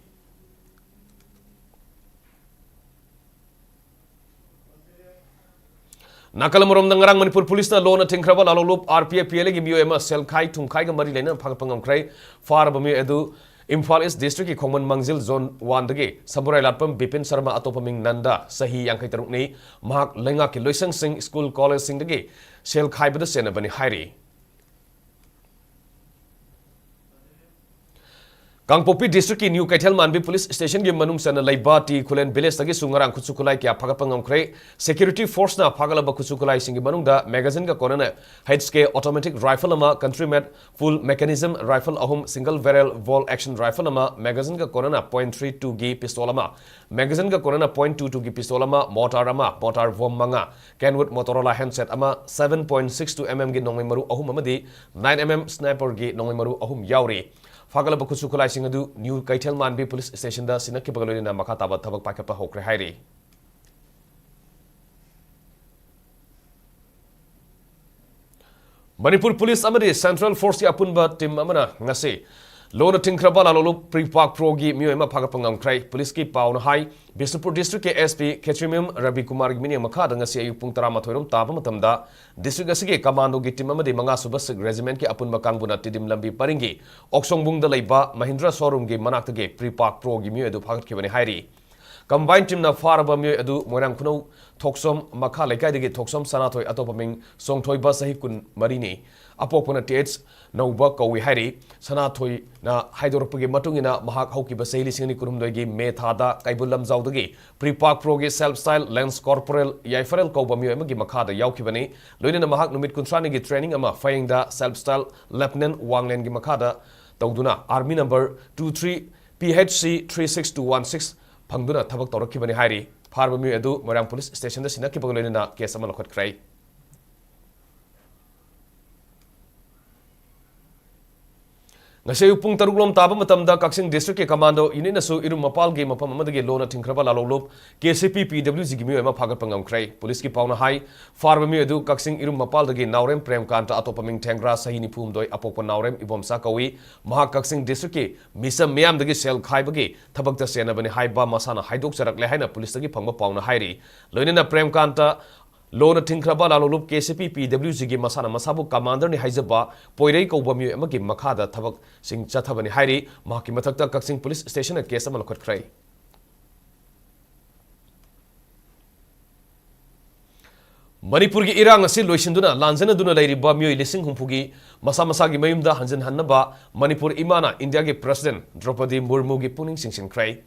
ꯅꯥꯀꯜ ꯑꯃꯔꯣꯝꯗ, ꯉꯔꯥꯡ ꯃꯅꯤꯄꯨꯔ police-ꯅ ꯂꯣꯟꯅ ꯊꯤꯡꯈ꯭ꯔꯕ ꯂꯥꯂꯣꯂꯨꯞ R P F P L A-ꯒꯤ ꯃꯤꯑꯣꯏ ꯑꯃ ꯁꯦꯜ ꯈꯥꯏ ꯊꯨꯝ ꯈꯥꯏꯒ ꯃꯔꯤ ꯂꯩꯅꯅ ꯐꯥꯒꯠꯄ ꯉꯝꯈ꯭ꯔꯦ꯫ ꯐꯥꯔꯕ ꯃꯤꯑꯣꯏ ꯑꯗꯨ ꯏꯝꯐꯥꯜ East District-ꯀꯤ ꯈꯣꯡꯃꯟ ꯃꯥꯡꯖꯤꯜ Zone one-ꯗꯒꯤ ꯁꯝꯕꯨꯔꯥꯏ ꯂꯥꯠꯄꯝ ꯕꯤꯄꯤꯟ ꯁꯔꯃ, ꯑꯇꯣꯞꯄ ꯃꯤꯡ ꯅꯟꯗ, ꯆꯍꯤ ꯌꯥꯡꯈꯩ ꯇꯔꯨꯛꯅꯤ, ꯃꯍꯥꯛ ꯂꯩꯉꯥꯛꯀꯤ ꯂꯣꯏꯁꯪꯁꯤꯡ, school, college-ꯁꯤꯡꯗꯒꯤ ꯁꯦꯜ ꯈꯥꯏꯕꯗ ꯆꯦꯟꯅꯕꯅꯤ ꯍꯥꯏꯔꯤ꯫ ꯀꯥꯡꯄꯣꯛꯄꯤ district-ꯀꯤ ꯅ꯭ꯌꯨ ꯀꯩꯊꯦꯜ ꯃꯥꯟꯕꯤ police station-ꯒꯤ ꯃꯅꯨꯡ ꯆꯟꯅ ꯂꯩꯕ ꯇꯤ ꯈꯨꯂꯦꯟ village-ꯇꯒꯤꯁꯨ ꯉꯔꯥꯡ ꯈꯨꯠꯁꯨ ꯈꯨꯠꯂꯥꯏ ꯀꯌꯥ ꯐꯥꯒꯠꯄ ꯉꯝꯈ꯭ꯔꯦ꯫ Security force-ꯅ ꯐꯥꯒꯠꯂꯕ ꯈꯨꯠꯁꯨ ꯈꯨꯠꯂꯥꯏꯁꯤꯡꯒꯤ ꯃꯅꯨꯡꯗ magazine-ꯒ ꯀꯣꯟꯅꯅ H K automatic rifle ꯑꯃ, country made full mechanism rifle ꯑꯍꯨꯝ, single barrel bolt action rifle ꯑꯃ, magazine-ꯒ ꯀꯣꯟꯅꯅ point three two-ꯒꯤ pistol ꯑꯃ, magazine-ꯒ ꯀꯣꯟꯅꯅ point two two-ꯒꯤ pistol ꯑꯃ, mortar ꯑꯃ, mortar bomb ꯃꯉꯥ, Kenwood Motorola handset ꯑꯃ, seven point six two M M-ꯒꯤ ꯅꯣꯡꯃꯩ ꯃꯔꯨ ꯑꯍꯨꯝ ꯑꯃꯗꯤ nine M M sniper-ꯒꯤ ꯅꯣꯡꯃꯩ ꯃꯔꯨ ꯑꯍꯨꯝ ꯌꯥꯎꯔꯤ꯫ ꯐꯥꯒꯠꯂꯕ ꯈꯨꯠꯁꯨ ꯈꯨꯠꯂꯥꯏꯁꯤꯡ ꯑꯗꯨ ꯅ꯭ꯌꯨ ꯀꯩꯊꯦꯜ ꯃꯥꯟꯕꯤ police station-ꯗ ꯁꯤꯟꯅꯈꯤꯕꯒ ꯂꯣꯏꯅꯅ ꯃꯈꯥ ꯇꯥꯕ ꯊꯕꯛ ꯄꯥꯏꯈꯠꯄ ꯍꯧꯈ꯭ꯔꯦ ꯍꯥꯏꯔꯤ꯫ ꯃꯅꯤꯄꯨꯔ police ꯑꯃꯗꯤ central force-ꯀꯤ ꯑꯄꯨꯟꯕ team ꯑꯃꯅ ꯉꯁꯤ ꯂꯣꯟꯅ ꯊꯤꯡꯈ꯭ꯔꯕ ꯂꯥꯂꯣꯂꯨꯞ ꯄ꯭ꯔꯤꯄꯥꯛ ꯄ꯭ꯔꯣꯒꯤ ꯃꯤꯑꯣꯏ ꯑꯃ ꯐꯥꯒꯠꯄ ꯉꯝꯈ꯭ꯔꯦ꯫ Police-ꯀꯤ ꯄꯥꯎꯅ ꯍꯥꯏ, ꯕꯤꯁꯅꯨꯄꯨꯔ district-ꯀꯤ S P ꯈꯦꯇ꯭ꯔꯤꯃꯌꯨꯝ ꯔꯕꯤꯀꯨꯃꯥꯔꯒꯤ ꯃꯤꯠꯌꯦꯡ ꯃꯈꯥꯗ ꯉꯁꯤ ꯑꯌꯨꯛ ꯄꯨꯡ ꯇꯔꯥꯃꯥꯊꯣꯏ ꯔꯣꯝ ꯇꯥꯕ ꯃꯇꯝꯗ district ꯑꯁꯤꯒꯤ commando-ꯒꯤ team ꯑꯃꯗꯤ ꯃꯉꯥꯁꯨꯕ Sikh regiment-ꯀꯤ ꯑꯄꯨꯟꯕ ꯀꯥꯡꯕꯨꯅ ꯇꯤꯗꯤꯝ ꯂꯝꯕꯤ ꯄꯔꯤꯡꯒꯤ ꯑꯣꯛꯁꯣꯡꯕꯨꯡꯗ ꯂꯩꯕ ꯃꯍꯤꯟꯗ꯭ꯔ showroom-ꯒꯤ ꯃꯅꯥꯛꯇꯒꯤ ꯄ꯭ꯔꯤꯄꯥꯛ ꯄ꯭ꯔꯣꯒꯤ ꯃꯤꯑꯣꯏ ꯑꯗꯨ ꯐꯥꯒꯠꯈꯤꯕꯅꯤ ꯍꯥꯏꯔꯤ꯫ Combined teamꯅ ꯐꯥꯔꯕ ꯃꯤꯑꯣꯏ ꯑꯗꯨ ꯃꯣꯏꯔꯥꯡ ꯈꯨꯅꯧ ꯊꯣꯛꯁꯣꯝ ꯃꯈꯥ ꯂꯩꯀꯥꯏꯗꯒꯤ ꯊꯣꯛꯁꯣꯝ ꯁꯅꯥꯊꯣꯏ, ꯑꯇꯣꯞꯄ ꯃꯤꯡ ꯆꯣꯡꯊꯣꯏꯕ, ꯆꯍꯤ ꯀꯨꯟꯃꯔꯤꯅꯤ꯫ ꯑꯄꯣꯛꯄꯅ ꯇꯤ ꯑꯩꯆ ꯅꯧꯕ ꯀꯧꯏ ꯍꯥꯏꯔꯤ꯫ ꯁꯅꯥꯊꯣꯏꯅ ꯍꯥꯏꯗꯣꯔꯛꯄꯒꯤ ꯃꯇꯨꯡ ꯏꯟꯅ, ꯃꯍꯥꯛ ꯍꯧꯈꯤꯕ ꯆꯍꯤ ꯂꯤꯁꯤꯡ ꯑꯅꯤ ꯀꯨꯟꯍꯨꯝꯗꯣꯏꯒꯤ ꯃꯦ ꯊꯥꯗ ꯀꯩꯕꯨꯜ ꯂꯝꯖꯥꯎꯗꯒꯤ ꯄ꯭ꯔꯤꯄꯥꯛ ꯄ꯭ꯔꯣꯒꯤ ꯁꯦꯜꯐ ꯁ꯭ꯇꯥꯏꯜ ꯂꯦꯟꯁ ꯀꯣꯔꯄꯣꯔꯦꯜ ꯌꯥꯏꯐꯔꯦꯜ ꯀꯧꯕ ꯃꯤꯑꯣꯏ ꯑꯃꯒꯤ ꯃꯈꯥꯗ ꯌꯥꯎꯈꯤꯕꯅꯤ꯫ ꯂꯣꯏꯅꯅ ꯃꯍꯥꯛ ꯅꯨꯃꯤꯠ ꯀꯨꯟꯊ꯭ꯔꯥꯅꯤꯒꯤ ꯇ꯭ꯔꯦꯅꯤꯡ ꯑꯃ ꯐꯌꯦꯡꯗ ꯁꯦꯜꯐ ꯁ꯭ꯇꯥꯏꯜ ꯂꯦꯐꯇꯤꯅꯦꯟꯠ ꯋꯥꯡꯂꯦꯟꯒꯤ ꯃꯈꯥꯗ ꯇꯧꯗꯨꯅ, army number two three P H C three six two one six ꯐꯪꯗꯨꯅ ꯊꯕꯛ ꯇꯧꯔꯛꯈꯤꯕꯅꯤ ꯍꯥꯏꯔꯤ꯫ ꯐꯥꯔꯕ ꯃꯤꯑꯣꯏ ꯑꯗꯨ ꯃꯣꯏꯔꯥꯡ ꯄꯨꯂꯤꯁ ꯁ꯭ꯇꯦꯁꯟꯗ ꯁꯤꯟꯅꯈꯤꯕꯒ ꯂꯣꯏꯅꯅ ꯀꯦꯁ ꯑꯃ ꯂꯧꯈꯠꯈ꯭ꯔꯦ꯫ ꯉꯁꯤ ꯑꯌꯨꯛ ꯄꯨꯡ ꯇꯔꯨꯛ ꯂꯣꯝ ꯇꯥꯕ ꯃꯇꯝꯗ ꯀꯛꯆꯤꯡ ꯗꯤꯁꯇ꯭ꯔꯤꯛꯀꯤ ꯀꯃꯥꯟꯗꯣ ꯌꯨꯅꯤꯠꯅꯁꯨ ꯏꯔꯨꯝ ꯃꯄꯥꯜꯒꯤ ꯃꯐꯝ ꯑꯃꯗꯒꯤ ꯂꯣꯟꯅ ꯊꯤꯡꯈ꯭ꯔꯕ ꯂꯥꯂꯣꯡꯂꯨꯞ ꯀꯦ ꯁꯤ ꯄꯤ ꯄꯤ ꯗꯕ꯭ꯂꯤꯎ ꯖꯤꯒꯤ ꯃꯤꯑꯣꯏ ꯑꯃ ꯐꯥꯒꯠꯄ ꯉꯝꯈ꯭ꯔꯦ꯫ ꯄꯨꯂꯤꯁꯀꯤ ꯄꯥꯎꯅ ꯍꯥꯏ, ꯐꯥꯔꯕ ꯃꯤꯑꯣꯏ ꯑꯗꯨ ꯀꯛꯆꯤꯡ ꯏꯔꯨꯝ ꯃꯄꯥꯜꯗꯒꯤ ꯅꯥꯎꯔꯦꯝ ꯄ꯭ꯔꯦꯝꯀꯥꯟꯇ, ꯑꯇꯣꯞꯄ ꯃꯤꯡ ꯊꯦꯡꯒ꯭ꯔꯥ, ꯆꯍꯤ ꯅꯤꯐꯨ ꯍꯨꯝꯗꯣꯏ, ꯑꯄꯣꯛꯄ ꯅꯥꯎꯔꯦꯝ ꯏꯕꯣꯝꯆꯥ ꯀꯧꯏ꯫ ꯃꯍꯥꯛ ꯀꯛꯆꯤꯡ ꯗꯤꯁꯇ꯭ꯔꯤꯛꯀꯤ ꯃꯤꯆꯝ ꯃꯤꯌꯥꯝꯗꯒꯤ ꯁꯦꯜ ꯈꯥꯏꯕꯒꯤ ꯊꯕꯛꯇ ꯆꯦꯟꯅꯕꯅꯤ ꯍꯥꯏꯕ ꯃꯁꯥꯅ ꯍꯥꯏꯗꯣꯛꯆꯔꯛꯂꯦ ꯍꯥꯏꯅ ꯄꯨꯂꯤꯁꯇꯒꯤ ꯐꯪꯕ ꯄꯥꯎꯅ ꯍꯥꯏꯔꯤ꯫ ꯂꯣꯏꯅꯅ ꯄ꯭ꯔꯦꯝꯀꯥꯟꯇ ꯂꯣꯟꯅ ꯊꯤꯡꯈ꯭ꯔꯕ ꯂꯥꯂꯣꯡꯂꯨꯞ ꯀꯦ ꯁꯤ ꯄꯤ ꯄꯤ ꯗꯕ꯭ꯂꯤꯎ ꯖꯤꯒꯤ ꯃꯁꯥꯅ ꯃꯁꯥꯕꯨ ꯀꯃꯥꯟꯗꯔꯅꯤ ꯍꯥꯏꯖꯕ ꯄꯣꯏꯔꯩ ꯀꯧꯕ ꯃꯤꯑꯣꯏ ꯑꯃꯒꯤ ꯃꯈꯥꯗ ꯊꯕꯛꯁꯤꯡ ꯆꯠꯊꯕꯅꯤ ꯍꯥꯏꯔꯤ꯫ ꯃꯍꯥꯛꯀꯤ ꯃꯊꯛꯇ ꯀꯛꯆꯤꯡ ꯄꯨꯂꯤꯁ ꯁ꯭ꯇꯦꯁꯟꯅ ꯀꯦꯁ ꯑꯃ ꯂꯧꯈꯠꯈ꯭ꯔꯦ꯫ ꯃꯅꯤꯄꯨꯔꯒꯤ ꯏꯔꯥꯡ ꯑꯁꯤ ꯂꯣꯏꯁꯤꯟꯗꯨꯅ ꯂꯥꯟꯖꯅꯗꯨꯅ ꯂꯩꯔꯤꯕ ꯃꯤꯑꯣꯏ ꯂꯤꯁꯤꯡ ꯍꯨꯝꯐꯨꯒꯤ ꯃꯁꯥ ꯃꯁꯥꯒꯤ ꯃꯌꯨꯝꯗ ꯍꯟꯖꯤꯟꯍꯟꯅꯕ ꯃꯅꯤꯄꯨꯔ ꯏꯃꯥꯅ ꯏꯟꯗꯤꯌꯥꯒꯤ ꯄ꯭ꯔꯁꯤꯗꯦꯟꯠ ꯗ꯭ꯔꯧꯄꯗꯤ ꯃꯨꯔꯃꯨꯒꯤ ꯄꯨꯛꯅꯤꯡ ꯆꯤꯡꯁꯤꯟꯈ꯭ꯔꯦ꯫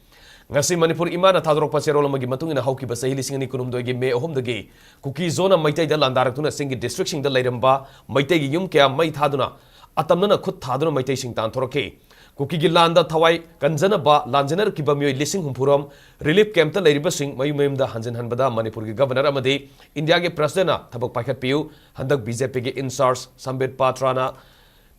ꯉꯁꯤ ꯃꯅꯤꯄꯨꯔ ꯏꯃꯥꯅ ꯊꯥꯗꯣꯔꯛꯄ ꯆꯦꯔꯣꯜ ꯑꯃꯒꯤ ꯃꯇꯨꯡ ꯏꯟꯅ, ꯍꯧꯈꯤꯕ ꯆꯍꯤ ꯂꯤꯁꯤꯡ ꯑꯅꯤ ꯀꯨꯟꯍꯨꯝꯗꯣꯏꯒꯤ ꯃꯦ ꯑꯍꯨꯝꯗꯒꯤ ꯀꯨꯀꯤ ꯖꯣꯟꯅ ꯃꯩꯇꯩꯗ ꯂꯥꯟꯗꯥꯔꯛꯇꯨꯅ ꯆꯤꯡꯒꯤ ꯗꯤꯁꯇ꯭ꯔꯤꯛꯁꯤꯡꯗ ꯂꯩꯔꯝꯕ ꯃꯩꯇꯩꯒꯤ ꯌꯨꯝ ꯀꯌꯥ ꯃꯩ ꯊꯥꯗꯨꯅ ꯑꯇꯝꯅꯅ ꯈꯨꯠ ꯊꯥꯗꯨꯅ ꯃꯩꯇꯩꯁꯤꯡ ꯇꯥꯟꯊꯣꯔꯛꯈꯤ꯫ ꯀꯨꯀꯤꯒꯤ ꯂꯥꯟꯗ ꯊꯋꯥꯏ ꯀꯟꯖꯅꯕ ꯂꯥꯟꯖꯅꯔꯛꯈꯤꯕ ꯃꯤꯑꯣꯏ ꯂꯤꯁꯤꯡ ꯍꯨꯝꯐꯨꯔꯣꯝ ꯔꯤꯂꯤꯐ ꯀꯦꯝꯞꯇ ꯂꯩꯔꯤꯕꯁꯤꯡ ꯃꯌꯨꯝ ꯃꯌꯨꯝꯗ ꯍꯟꯖꯤꯟꯍꯟꯕꯗ ꯃꯅꯤꯄꯨꯔꯒꯤ ꯒꯕꯔꯅꯔ ꯑꯃꯗꯤ ꯏꯟꯗꯤꯌꯥꯒꯤ ꯄ꯭ꯔꯁꯤꯗꯦꯟꯠꯅ ꯊꯕꯛ ꯄꯥꯏꯈꯠꯄꯤꯌꯨ꯫ ꯍꯟꯗꯛ ꯕꯤ ꯖꯦ ꯄꯤꯒꯤ ꯏꯟꯆꯥꯔꯖ ꯁꯝꯕꯤꯠ ꯄꯥꯇ꯭ꯔꯥꯅ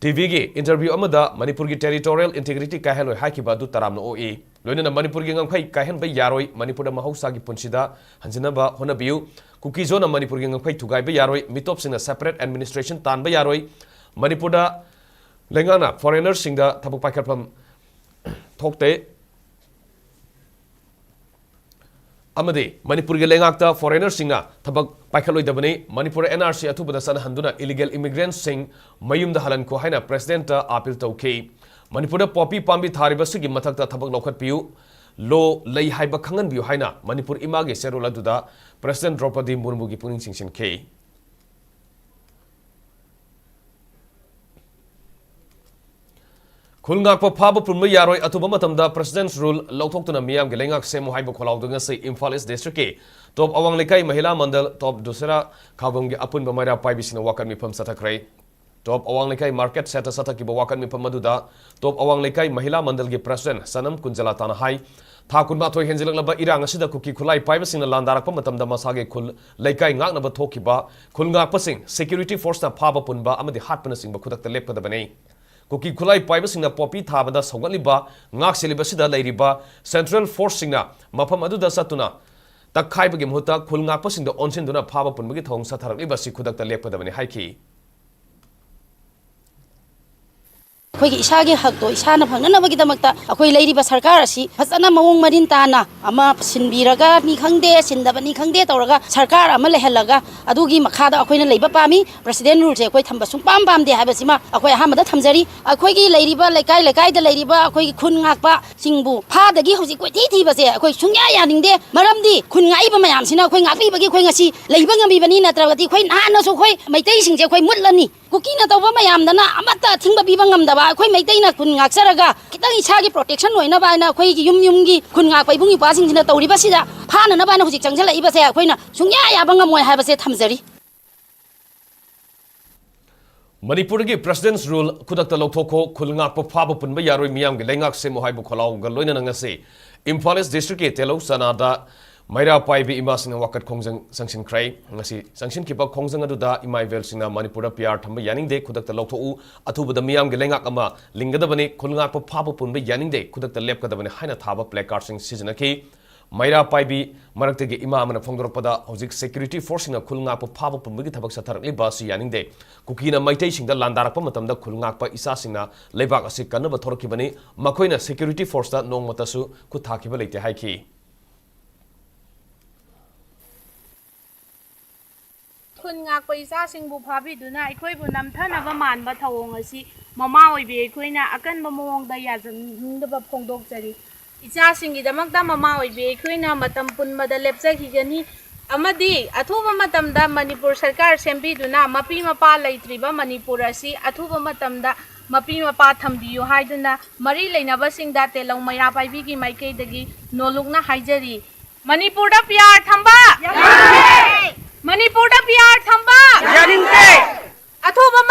ꯇꯤ ꯚꯤꯒꯤ ꯏꯟꯇꯔꯚ꯭ꯌꯨ ꯑꯃꯗ ꯃꯅꯤꯄꯨꯔꯒꯤ ꯇꯦꯔꯤꯇꯣꯔꯤꯌꯦꯜ ꯏꯟꯇꯤꯒ꯭ꯔꯤꯇꯤ ꯀꯥꯏꯍꯜꯂꯣꯏ ꯍꯥꯏꯈꯤꯕ ꯑꯗꯨ ꯇꯔꯥꯝꯅ ꯑꯣꯛꯏ꯫ ꯂꯣꯏꯅꯅ ꯃꯅꯤꯄꯨꯔꯒꯤ ꯉꯝꯈꯩ ꯀꯥꯏꯍꯟꯕ ꯌꯥꯔꯣꯏ꯫ ꯃꯅꯤꯄꯨꯔꯗ ꯃꯍꯧꯁꯥꯒꯤ ꯄꯨꯟꯁꯤꯗ ꯍꯟꯖꯤꯟꯅꯕ ꯍꯣꯠꯅꯕꯤꯌꯨ꯫ ꯀꯨꯀꯤ ꯖꯣꯟꯅ ꯃꯅꯤꯄꯨꯔꯒꯤ ꯉꯝꯈꯩ ꯊꯨꯒꯥꯏꯕ ꯌꯥꯔꯣꯏ꯫ ꯃꯤꯇꯣꯞꯁꯤꯡꯅ ꯁꯦꯄꯔꯦꯠ ꯑꯦꯗꯃꯤꯅꯤꯁꯇ꯭ꯔꯦꯁꯟ ꯇꯥꯟꯕ ꯌꯥꯔꯣꯏ꯫ ꯃꯅꯤꯄꯨꯔꯗ ꯂꯩꯉꯥꯛꯅ ꯐꯣꯔꯦꯅꯔꯁꯤꯡꯗ ꯊꯕꯛ ꯄꯥꯏꯈꯠꯐꯝ ꯊꯣꯛꯇꯦ꯫ ꯑꯃꯗꯤ ꯃꯅꯤꯄꯨꯔꯒꯤ ꯂꯩꯉꯥꯛꯇ ꯐꯣꯔꯦꯅꯔꯁꯤꯡꯅ ꯊꯕꯛ ꯄꯥꯏꯈꯠꯂꯣꯏꯗꯕꯅꯤ꯫ ꯃꯅꯤꯄꯨꯔ ꯑꯦꯟ ꯑꯥꯔ ꯁꯤ ꯑꯊꯨꯕꯗ ꯆꯠꯅꯍꯟꯗꯨꯅ ꯏꯂꯤꯒꯦꯜ ꯏꯃꯤꯒ꯭ꯔꯦꯟꯠꯁꯤꯡ ꯃꯌꯨꯝꯗ ꯍꯜꯍꯟꯈꯣ ꯍꯥꯏꯅ ꯄ꯭ꯔꯦꯁꯤꯗꯦꯟꯠꯇ ꯑꯥꯄꯤꯜ ꯇꯧꯈꯤ꯫ ꯃꯅꯤꯄꯨꯔꯗ ꯄꯣꯄꯤ ꯄꯥꯝꯕꯤ ꯊꯥꯔꯤꯕꯁꯤꯒꯤ ꯃꯊꯛꯇ ꯊꯕꯛ ꯂꯧꯈꯠꯄꯤꯌꯨ꯫ ꯂꯣ ꯂꯩ ꯍꯥꯏꯕ ꯈꯪꯍꯟꯕꯤꯌꯨ ꯍꯥꯏꯅ ꯃꯅꯤꯄꯨꯔ ꯏꯃꯥꯒꯤ ꯆꯦꯔꯣꯜ ꯑꯗꯨꯗ ꯄ꯭ꯔꯁꯤꯗꯦꯟꯠ ꯗ꯭ꯔꯧꯄꯗꯤ ꯃꯨꯔꯃꯨꯒꯤ ꯄꯨꯛꯅꯤꯡ ꯆꯤꯡꯁꯤꯟꯈꯤ꯫ ꯈꯨꯜ ꯉꯥꯛꯄ ꯐꯥꯕ ꯄꯨꯟꯕ ꯌꯥꯔꯣꯏ, ꯑꯊꯨꯕ ꯃꯇꯝꯗ ꯄ꯭ꯔꯁꯤꯗꯦꯟꯠ ꯔꯨꯜ ꯂꯧꯊꯣꯛꯇꯨꯅ ꯃꯤꯌꯥꯝꯒꯤ ꯂꯩꯉꯥꯛ ꯁꯦꯝꯃꯨ ꯍꯥꯏꯕ ꯈꯣꯜꯂꯥꯎꯗꯨ ꯉꯁꯤ ꯏꯝꯐꯥꯜ ꯏꯁ ꯗꯤꯁꯇ꯭ꯔꯤꯛꯀꯤ ꯇꯣꯞ ꯑꯋꯥꯡ ꯂꯩꯀꯥꯏ ꯃꯍꯤꯂꯥ ꯃꯟꯗꯜ ꯇꯣꯞ ꯗꯨꯁꯦꯔꯥ ꯈꯥꯕꯝꯒꯤ ꯑꯄꯨꯟꯕ ꯃꯩꯔꯥ ꯄꯥꯏꯕꯤꯁꯤꯡꯅ ꯋꯥꯀꯠ ꯃꯤꯐꯝ ꯆꯠꯊꯈ꯭ꯔꯦ꯫ ꯇꯣꯞ ꯑꯋꯥꯡ ꯂꯩꯀꯥꯏ ꯃꯥꯔꯀꯦꯠ ꯁꯦꯠꯇ ꯆꯠꯊꯈꯤꯕ ꯋꯥꯀꯠ ꯃꯤꯐꯝ ꯑꯗꯨꯗ ꯇꯣꯞ ꯑꯋꯥꯡ ꯂꯩꯀꯥꯏ ꯃꯍꯤꯂꯥ ꯃꯟꯗꯜꯒꯤ ꯄ꯭ꯔꯁꯤꯗꯦꯟꯠ ꯁꯅꯝ ꯀꯨꯟꯖꯂꯥꯇꯥꯅ ꯍꯥꯏ, ꯊꯥ ꯀꯨꯟꯃꯥꯊꯣꯏ ꯍꯦꯟꯖꯤꯜꯂꯛꯂꯕ ꯏꯔꯥꯡ ꯑꯁꯤꯗ ꯀꯨꯀꯤ ꯈꯨꯠꯂꯥꯏ ꯄꯥꯏꯕꯁꯤꯡꯅ ꯂꯥꯟꯗꯥꯔꯛꯄ ꯃꯇꯝꯗ ꯃꯁꯥꯒꯤ ꯈꯨꯜ ꯂꯩꯀꯥꯏ ꯉꯥꯛꯅꯕ ꯊꯣꯛꯈꯤꯕ ꯈꯨꯜ ꯉꯥꯛꯄꯁꯤꯡ, ꯁꯦꯀ꯭ꯌꯨꯔꯤꯇꯤ ꯐꯣꯔꯁꯅ ꯐꯥꯕ ꯄꯨꯟꯕ ꯑꯃꯗꯤ ꯍꯥꯠꯄꯅꯆꯤꯡꯕ ꯈꯨꯗꯛꯇ ꯂꯦꯞꯀꯗꯕꯅꯤ꯫ ꯀꯨꯀꯤ ꯈꯨꯠꯂꯥꯏ ꯄꯥꯏꯕꯁꯤꯡꯅ ꯄꯣꯄꯤ ꯊꯥꯕꯗ ꯁꯧꯒꯠꯂꯤꯕ ꯉꯥꯛ ꯁꯦꯜꯂꯤꯕꯁꯤꯗ ꯂꯩꯔꯤꯕ ꯁꯦꯟꯇ꯭ꯔꯦꯜ ꯐꯣꯔꯁꯁꯤꯡꯅ ꯃꯐꯝ ꯑꯗꯨꯗ ꯆꯠꯇꯨꯅ ꯇꯛꯈꯥꯏꯕꯒꯤ ꯃꯍꯨꯠꯇ ꯈꯨꯜ ꯉꯥꯛꯄꯁꯤꯡꯗ ꯑꯣꯟꯁꯤꯟꯗꯨꯅ ꯐꯥꯕ ꯄꯨꯟꯕꯒꯤ ꯊꯧꯑꯣꯡ ꯆꯠꯊꯔꯛꯂꯤꯕ ꯑꯁꯤ ꯈꯨꯗꯛꯇ ꯂꯦꯞꯀꯗꯕꯅꯤ ꯍꯥꯏꯈꯤ꯫ ꯑꯩꯈꯣꯏꯒꯤ ꯏꯁꯥꯒꯤ ꯍꯛꯇꯣ ꯏꯁꯥꯅ ꯐꯪꯅꯅꯕꯒꯤꯗꯃꯛꯇ ꯑꯩꯈꯣꯏ ꯂꯩꯔꯤꯕ ꯁꯔꯀꯥꯔ ꯑꯁꯤ ꯐꯖꯅ ꯃꯑꯣꯡ ꯃꯔꯤꯟ ꯇꯥꯅ ꯑꯃ ꯁꯤꯟꯕꯤꯔꯒꯅꯤ ꯈꯪꯗꯦ, ꯁꯤꯟꯗꯕꯅꯤ ꯈꯪꯗꯦ ꯇꯧꯔꯒ ꯁꯔꯀꯥꯔ ꯑꯃ ꯂꯩꯍꯜꯂꯒ ꯑꯗꯨꯒꯤ ꯃꯈꯥꯗ ꯑꯩꯈꯣꯏꯅ ꯂꯩꯕ ꯄꯥꯝꯃꯤ꯫ ꯄ꯭ꯔꯁꯤꯗꯦꯟꯠ ꯔꯨꯜꯁꯦ ꯑꯩꯈꯣꯏ ꯊꯝꯕ ꯁꯨꯡꯄꯥꯝ ꯄꯥꯝꯗꯦ ꯍꯥꯏꯕꯁꯤꯃ ꯑꯩꯈꯣꯏ ꯑꯍꯥꯟꯕꯗ ꯊꯝꯖꯔꯤ꯫ ꯑꯩꯈꯣꯏꯒꯤ ꯂꯩꯔꯤꯕ ꯂꯩꯀꯥꯏ ꯂꯩꯀꯥꯏꯗ ꯂꯩꯔꯤꯕ ꯑꯩꯈꯣꯏꯒꯤ ꯈꯨꯟ ꯉꯥꯛꯄꯁꯤꯡꯕꯨ ꯐꯥꯗꯒꯤ ꯍꯧꯖꯤꯛ ꯀꯣꯏꯊꯤ ꯊꯤꯕꯁꯦ ꯑꯩꯈꯣꯏ ꯁꯨꯡꯌꯥ ꯌꯥꯅꯤꯡꯗꯦ꯫ ꯃꯔꯝꯗꯤ ꯈꯨꯟ ꯉꯥꯛꯏꯕ ꯃꯌꯥꯝꯁꯤꯅ ꯑꯩꯈꯣꯏ ꯉꯥꯛꯄꯤꯕꯒꯤ ꯑꯩꯈꯣꯏ ꯉꯁꯤ ꯂꯩꯕ ꯉꯝꯃꯤꯕꯅꯤ, ꯅꯠꯇ꯭ꯔꯒꯗꯤ ꯑꯩꯈꯣꯏ ꯅꯍꯥꯟꯅꯁꯨ ꯑꯩꯈꯣꯏ ꯃꯩꯇꯩꯁꯤꯡꯁꯦ ꯑꯩꯈꯣꯏ ꯃꯨꯠꯂꯅꯤ꯫ ꯀꯨꯀꯤꯅ ꯇꯧꯕ ꯃꯌꯥꯝꯗꯅ ꯑꯃꯠꯇ ꯑꯊꯤꯡꯕ ꯄꯤꯕ ꯉꯝꯗꯕ, ꯑꯩꯈꯣꯏ ꯃꯩꯇꯩꯅ ꯈꯨꯟ ꯉꯥꯛꯆꯔꯒ ꯈꯤꯇꯪ ꯏꯁꯥꯒꯤ ꯄ꯭ꯔꯣꯇꯦꯛꯁꯟ ꯑꯣꯏꯅꯕ ꯍꯥꯏꯅ ꯑꯩꯈꯣꯏꯒꯤ ꯌꯨꯝ ꯌꯨꯝꯒꯤ ꯈꯨꯟ ꯉꯥꯛꯄ ꯏꯕꯨꯡ ꯏꯄ꯭ꯋꯥꯁꯤꯡꯁꯤꯅ ꯇꯧꯔꯤꯕꯁꯤꯗ ꯐꯥꯅꯅꯕ ꯍꯥꯏꯅ ꯍꯧꯖꯤꯛ ꯆꯪꯁꯤꯜꯂꯛꯏꯕꯁꯦ ꯑꯩꯈꯣꯏꯅ ꯁꯨꯡꯌꯥ ꯌꯥꯕ ꯉꯝꯃꯣꯏ ꯍꯥꯏꯕꯁꯦ ꯊꯝꯖꯔꯤ꯫ ꯃꯅꯤꯄꯨꯔꯒꯤ ꯄ꯭ꯔꯁꯤꯗꯦꯟꯠ ꯔꯨꯜ ꯈꯨꯗꯛꯇ ꯂꯧꯊꯣꯛꯈꯣ, ꯈꯨꯜ ꯉꯥꯛꯄ ꯐꯥꯕ ꯄꯨꯟꯕ ꯌꯥꯔꯣꯏ, ꯃꯤꯌꯥꯝꯒꯤ ꯂꯩꯉꯥꯛ ꯁꯦꯝꯃꯨ ꯍꯥꯏꯕ ꯈꯣꯜꯂꯥꯎꯒ ꯂꯣꯏꯅꯅ ꯉꯁꯤ ꯏꯝꯐꯥꯜ ꯏꯁ ꯗꯤꯁꯇ꯭ꯔꯤꯛꯀꯤ ꯇꯦꯂꯧ ꯆꯅꯥꯗ ꯃꯩꯔꯥ ꯄꯥꯏꯕꯤ ꯏꯃꯥꯁꯤꯡꯅ ꯋꯥꯀꯠ ꯈꯣꯡꯖꯪ ꯆꯪꯁꯤꯟꯈ꯭ꯔꯦ꯫ ꯉꯁꯤ ꯆꯪꯁꯤꯟꯈꯤꯕ ꯈꯣꯡꯖꯪ ꯑꯗꯨꯗ ꯏꯃꯥ ꯏꯕꯦꯜꯁꯤꯡꯅ ꯃꯅꯤꯄꯨꯔꯗ ꯄꯤ ꯑꯥꯔ ꯊꯝꯕ ꯌꯥꯅꯤꯡꯗꯦ, ꯈꯨꯗꯛꯇ ꯂꯧꯊꯣꯛꯎ, ꯑꯊꯨꯕꯗ ꯃꯤꯌꯥꯝꯒꯤ ꯂꯩꯉꯥꯛ ꯑꯃ ꯂꯤꯡꯒꯗꯕꯅꯤ, ꯈꯨꯜ ꯉꯥꯛꯄ ꯐꯥꯕ ꯄꯨꯟꯕ ꯌꯥꯅꯤꯡꯗꯦ, ꯈꯨꯗꯛꯇ ꯂꯦꯞꯀꯗꯕꯅꯤ ꯍꯥꯏꯅ ꯊꯥꯕ ꯄ꯭ꯂꯦ ꯀꯥꯔꯗꯁꯤꯡ ꯁꯤꯖꯤꯟꯅꯈꯤ꯫ ꯃꯩꯔꯥ ꯄꯥꯏꯕꯤ ꯃꯔꯛꯇꯒꯤ ꯏꯃꯥ ꯑꯃꯅ ꯐꯣꯡꯗꯣꯔꯛꯄꯗ, ꯍꯧꯖꯤꯛ ꯁꯦꯀ꯭ꯌꯨꯔꯤꯇꯤ ꯐꯣꯔꯁꯁꯤꯡꯅ ꯈꯨꯜ ꯉꯥꯛꯄ ꯐꯥꯕ ꯄꯨꯟꯕꯒꯤ ꯊꯕꯛ ꯆꯠꯊꯔꯛꯂꯤꯕ ꯑꯁꯤ ꯌꯥꯅꯤꯡꯗꯦ꯫ ꯀꯨꯀꯤꯅ ꯃꯩꯇꯩꯁꯤꯡꯗ ꯂꯥꯟꯗꯥꯔꯛꯄ ꯃꯇꯝꯗ ꯈꯨꯜ ꯉꯥꯛꯄ ꯏꯆꯥꯁꯤꯡꯅ ꯂꯩꯕꯥꯛ ꯑꯁꯤ ꯀꯟꯅꯕ ꯊꯣꯔꯛꯈꯤꯕꯅꯤ꯫ ꯃꯈꯣꯏꯅ ꯁꯦꯀ꯭ꯌꯨꯔꯤꯇꯤ ꯐꯣꯔꯁꯇ ꯅꯣꯡꯃꯇꯁꯨ ꯈꯨꯠ ꯊꯥꯈꯤꯕ ꯂꯩꯇꯦ ꯍꯥꯏꯈꯤ꯫ ꯈꯨꯟ ꯉꯥꯛꯄ ꯏꯆꯥꯁꯤꯡꯕꯨ ꯐꯥꯕꯤꯗꯨꯅ ꯑꯩꯈꯣꯏꯕꯨ ꯅꯝꯊꯅꯕ ꯃꯥꯟꯕ ꯊꯧꯑꯣꯡ ꯑꯁꯤ ꯃꯃꯥ ꯑꯣꯏꯕꯤ ꯑꯩꯈꯣꯏꯅ ꯑꯀꯟꯕ ꯃꯑꯣꯡꯗ ꯌꯥꯖꯅꯤꯡꯗꯕ ꯐꯣꯡꯗꯣꯛꯆꯔꯤ꯫ ꯏꯆꯥꯁꯤꯡꯒꯤꯗꯃꯛꯇ ꯃꯃꯥ ꯑꯣꯏꯕꯤ ꯑꯩꯈꯣꯏꯅ ꯃꯇꯝ ꯄꯨꯝꯕꯗ ꯂꯦꯞꯆꯈꯤꯒꯅꯤ ꯑꯃꯗꯤ ꯑꯊꯨꯕ ꯃꯇꯝꯗ ꯃꯅꯤꯄꯨꯔ ꯁꯔꯀꯥꯔ ꯁꯦꯝꯕꯤꯗꯨꯅ ꯃꯄꯤ ꯃꯄꯥ ꯂꯩꯇ꯭ꯔꯤꯕ ꯃꯅꯤꯄꯨꯔ ꯑꯁꯤ ꯑꯊꯨꯕ ꯃꯇꯝꯗ ꯃꯄꯤ ꯃꯄꯥ ꯊꯝꯕꯤꯌꯨ ꯍꯥꯏꯗꯨꯅ ꯃꯔꯤ ꯂꯩꯅꯕꯁꯤꯡꯗ ꯇꯦꯂꯧ ꯃꯩꯔꯥ ꯄꯥꯏꯕꯤꯒꯤ ꯃꯥꯏꯀꯩꯗꯒꯤ ꯅꯣꯂꯨꯛꯅ ꯍꯥꯏꯖꯔꯤ꯫ ꯃꯅꯤꯄꯨꯔꯗ ꯄꯤ ꯑꯥꯔ ꯊꯝꯕ! ꯃꯅꯤꯄꯨꯔꯗ ꯄꯤ ꯑꯥꯔ ꯊꯝꯕ! ꯌꯥꯅꯤꯡꯗꯦ! ꯑꯊꯨꯕ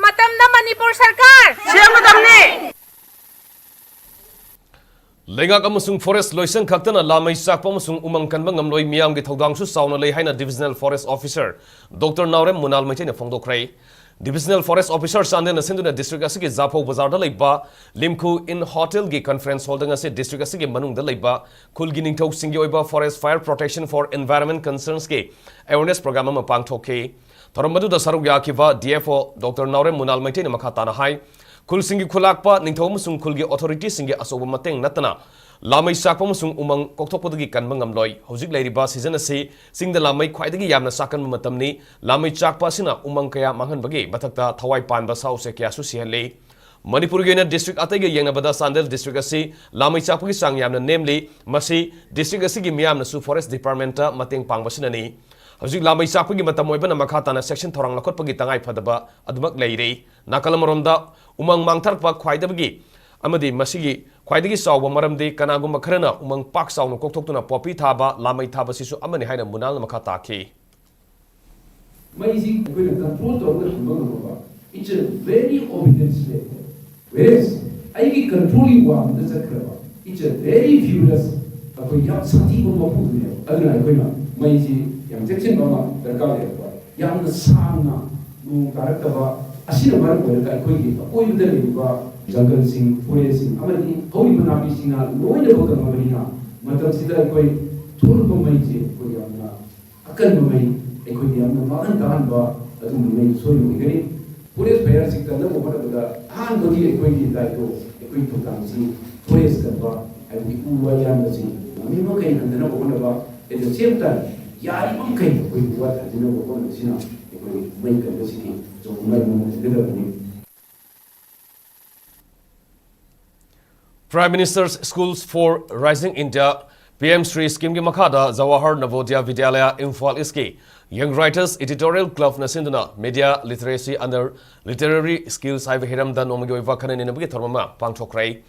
ꯃꯇꯝꯗ ꯃꯅꯤꯄꯨꯔ ꯁꯔꯀꯥꯔ ꯁꯦꯝꯒꯗꯕꯅꯤ꯫ ꯂꯩꯉꯥꯛ ꯑꯃꯁꯨꯡ ꯐꯣꯔꯦꯁ ꯂꯣꯏꯁꯪ ꯈꯛꯇꯅ ꯂꯥꯃꯩ ꯆꯥꯛꯄ ꯑꯃꯁꯨꯡ ꯎꯃꯪ ꯀꯟꯕ ꯉꯝꯂꯣꯏ, ꯃꯤꯌꯥꯝꯒꯤ ꯊꯧꯗꯥꯡꯁꯨ ꯆꯥꯎꯅ ꯂꯩ ꯍꯥꯏꯅ ꯗꯤꯕꯤꯖꯅꯦꯜ ꯐꯣꯔꯦꯁ ꯑꯣꯐꯤꯁꯥꯔ ꯗꯣꯛꯇꯔ ꯅꯥꯎꯔꯦꯝ ꯃꯨꯅꯥꯜ ꯃꯩꯇꯩꯅ ꯐꯣꯡꯗꯣꯛꯈ꯭ꯔꯦ꯫ ꯗꯤꯕꯤꯖꯅꯦꯜ ꯐꯣꯔꯦꯁ ꯑꯣꯐꯤꯁꯥꯔ ꯆꯥꯟꯗꯦꯜꯅ ꯁꯤꯟꯗꯨꯅ ꯗꯤꯁꯇ꯭ꯔꯤꯛ ꯑꯁꯤꯒꯤ ꯖꯥꯐꯧ ꯕꯖꯥꯔꯗ ꯂꯩꯕ ꯂꯤꯝꯈꯨ ꯏꯟ ꯍꯣꯇꯦꯜꯒꯤ ꯀꯟꯐꯔꯦꯟꯁ ꯍꯣꯜꯗ ꯉꯁꯤ ꯗꯤꯁꯇ꯭ꯔꯤꯛ ꯑꯁꯤꯒꯤ ꯃꯅꯨꯡꯗ ꯂꯩꯕ ꯈꯨꯜꯒꯤ ꯅꯤꯡꯊꯧꯁꯤꯡꯒꯤ ꯑꯣꯏꯕ Forest Fire Protection for Environment Concernsꯀꯤ ꯑꯦꯋꯦꯔꯅꯦꯁ ꯄ꯭ꯔꯣꯒ꯭ꯔꯥꯝ ꯑꯃ ꯄꯥꯡꯊꯣꯛꯈꯤ꯫ ꯊꯧꯔꯝ ꯑꯗꯨꯗ ꯁꯔꯨꯛ ꯌꯥꯈꯤꯕ ꯗꯤ ꯑꯦꯐ ꯑꯣ ꯗꯣꯛꯇꯔ ꯅꯥꯎꯔꯦꯝ ꯃꯨꯅꯥꯜ ꯃꯩꯇꯩꯅ ꯃꯈꯥ ꯇꯥꯅ ꯍꯥꯏ, ꯈꯨꯜꯁꯤꯡꯒꯤ ꯈꯨꯂꯥꯛꯄ, ꯅꯤꯡꯊꯧ ꯑꯃꯁꯨꯡ ꯈꯨꯜꯒꯤ ꯑꯣꯊꯣꯔꯤꯇꯤꯁꯤꯡꯒꯤ ꯑꯆꯧꯕ ꯃꯇꯦꯡ ꯅꯠꯇꯅ ꯂꯥꯃꯩ ꯆꯥꯛꯄ ꯑꯃꯁꯨꯡ ꯎꯃꯪ ꯀꯣꯛꯊꯣꯛꯄꯗꯒꯤ ꯀꯟꯕ ꯉꯝꯂꯣꯏ꯫ ꯍꯧꯖꯤꯛ ꯂꯩꯔꯤꯕ ꯁꯤꯖꯟ ꯑꯁꯤ ꯆꯤꯡꯗ ꯂꯥꯃꯩ ꯈ꯭ꯋꯥꯏꯗꯒꯤ ꯌꯥꯝꯅ ꯆꯥꯛꯀꯟꯕ ꯃꯇꯝꯅꯤ꯫ ꯂꯥꯃꯩ ꯆꯥꯛꯄ ꯑꯁꯤꯅ ꯎꯃꯪ ꯀꯌꯥ ꯃꯥꯡꯍꯟꯕꯒꯤ ꯃꯊꯛꯇ ꯊꯋꯥꯏ ꯄꯥꯟꯕ ꯁꯥ ꯎꯆꯦꯛ ꯀꯌꯥꯁꯨ ꯁꯤꯍꯜꯂꯤ꯫ ꯃꯅꯤꯄꯨꯔꯒꯤ ꯑꯣꯏꯅ ꯗꯤꯁꯇ꯭ꯔꯤꯛ ꯑꯇꯩꯒ ꯌꯦꯡꯅꯕꯗ ꯆꯥꯟꯗꯦꯜ ꯗꯤꯁꯇ꯭ꯔꯤꯛ ꯑꯁꯤ ꯂꯥꯃꯩ ꯆꯥꯛꯄꯒꯤ ꯆꯥꯡ ꯌꯥꯝꯅ ꯅꯦꯝꯂꯤ꯫ ꯃꯁꯤ ꯗꯤꯁꯇ꯭ꯔꯤꯛ ꯑꯁꯤꯒꯤ ꯃꯤꯌꯥꯝꯅꯁꯨ ꯐꯣꯔꯦꯁ ꯗꯤꯄꯥꯔꯠꯃꯦꯟꯇ ꯃꯇꯦꯡ ꯄꯥꯡꯕꯁꯤꯅꯅꯤ꯫ ꯍꯧꯖꯤꯛ ꯂꯥꯃꯩ ꯆꯥꯛꯄꯒꯤ ꯃꯇꯝ ꯑꯣꯏꯕꯅ ꯃꯈꯥ ꯇꯥꯅ ꯆꯦꯛꯁꯤꯟ ꯊꯧꯔꯥꯡ ꯂꯧꯈꯠꯄꯒꯤ ꯇꯉꯥꯏ ꯐꯗꯕ ꯑꯗꯨꯃꯛ ꯂꯩꯔꯤ꯫ ꯅꯥꯀꯜ ꯑꯃꯔꯣꯝꯗ ꯎꯃꯪ ꯃꯥꯡꯊꯔꯛꯄ ꯈ꯭ꯋꯥꯏꯗꯒꯤ ꯑꯃꯗꯤ ꯃꯁꯤꯒꯤ ꯈ꯭ꯋꯥꯏꯗꯒꯤ ꯆꯥꯎꯕ ꯃꯔꯝꯗꯤ ꯀꯅꯥꯒꯨꯝꯕ ꯈꯔꯅ ꯎꯃꯪ ꯄꯥꯛ ꯆꯥꯎꯅ ꯀꯣꯛꯊꯣꯛꯇꯨꯅ ꯄꯣꯄꯤ ꯊꯥꯕ, ꯂꯥꯃꯩ ꯊꯥꯕꯁꯤꯁꯨ ꯑꯃꯅꯤ ꯍꯥꯏꯅ ꯃꯨꯅꯥꯜꯅ ꯃꯈꯥ ꯇꯥꯈꯤ꯫ ꯃꯩꯁꯤ ꯑꯩꯈꯣꯏꯅ ꯀꯟꯇ꯭ꯔꯣꯜ ꯇꯧꯔꯒ ꯊꯝꯕ ꯉꯝꯃꯕ, it's a very obedient slave. Whereas ꯑꯩꯒꯤ ꯀꯟꯇ꯭ꯔꯣꯜꯒꯤ ꯋꯥꯡꯃꯗ ꯆꯠꯈ꯭ꯔꯕ, it's a very furious, ꯑꯩꯈꯣꯏ ꯌꯥꯝ ꯁꯥꯊꯤꯕ ꯃꯄꯨꯗꯨꯅꯦꯕ꯫ ꯑꯗꯨꯅ ꯑꯩꯈꯣꯏꯅ ꯃꯩꯁꯤ ꯌꯥꯝ ꯆꯦꯛꯁꯤꯟꯕ ꯑꯃ ꯗꯔꯀꯥꯔ ꯂꯩꯔꯛꯄ꯫ ꯌꯥꯝꯅ ꯁꯥꯡꯅ ꯅꯣꯡ ꯇꯥꯔꯛꯇꯕ ꯑꯁꯤꯅ ꯃꯔꯝ ꯑꯣꯏꯔꯒ ꯑꯩꯈꯣꯏꯒꯤ ꯑꯀꯣꯏꯕꯗ ꯂꯩꯔꯤꯕ ꯖꯪꯒꯜꯁꯤꯡ, ꯐꯣꯔꯦꯁꯁꯤꯡ ꯑꯃꯗꯤ ꯍꯧꯔꯤꯕ ꯅꯥꯄꯤꯁꯤꯡꯅ ꯂꯣꯏꯅ ꯀꯪꯉꯕꯅꯤꯅ ꯃꯇꯝꯁꯤꯗ ꯑꯩꯈꯣꯏ ꯊꯣꯛꯂꯛꯄ ꯃꯩꯁꯦ ꯑꯩꯈꯣꯏ ꯌꯥꯝꯅ ꯑꯀꯟꯕ ꯃꯩ, ꯑꯩꯈꯣꯏꯒꯤ ꯌꯥꯝꯅ ꯃꯥꯡꯍꯟ ꯇꯥꯍꯟꯕ ꯑꯗꯨꯒꯨꯝꯕ ꯃꯩ ꯁꯣꯏꯕ ꯑꯣꯏꯒꯅꯤ꯫ ꯐꯣꯔꯦꯁ ꯐꯥꯌꯔꯁꯤ ꯀꯟꯅꯕ ꯍꯣꯠꯅꯕꯗ ꯑꯍꯥꯟꯕꯒꯤ ꯑꯩꯈꯣꯏꯒꯤ ꯗꯥꯏꯇꯣ, ꯑꯩꯈꯣꯏꯒꯤ ꯊꯧꯗꯥꯡꯁꯤ ꯐꯣꯔꯦꯁ ꯀꯟꯕ, ꯍꯥꯏꯕꯗꯤ ꯎ ꯋꯥ ꯌꯥꯟꯕꯁꯤꯡ ꯉꯝꯃꯤ ꯃꯈꯩ ꯍꯟꯊꯅꯕ ꯍꯣꯠꯅꯕ, at the same time ꯌꯥꯔꯤꯕ ꯃꯈꯩ ꯑꯩꯈꯣꯏ ꯎ ꯋꯥ ꯊꯥꯖꯤꯟꯅꯕ ꯍꯣꯠꯅꯕꯁꯤꯅ ꯑꯩꯈꯣꯏ ꯃꯩ ꯀꯟꯕꯁꯤꯒꯤ ꯑꯆꯧꯕ ꯃꯔꯝ ꯑꯃ ꯑꯣꯏꯒꯗꯕꯅꯤ꯫ Prime Minister's Schools for Rising India, P M Shri scheme ꯒꯤ ꯃꯈꯥꯗ Jawahar Navodaya Vidyalaya Imphal East ꯀꯤ Young Writers Editorial Club ꯅ ꯁꯤꯟꯗꯨꯅ Media Literacy under Literary Skills ꯍꯥꯏꯕ ꯍꯤꯔꯝꯗ ꯅꯣꯡꯃꯒꯤ ꯑꯣꯏꯕ ꯈꯟꯅ ꯅꯩꯅꯕꯒꯤ ꯊꯧꯔꯝ ꯑꯃ ꯄꯥꯡꯊꯣꯛꯈ꯭ꯔꯦ꯫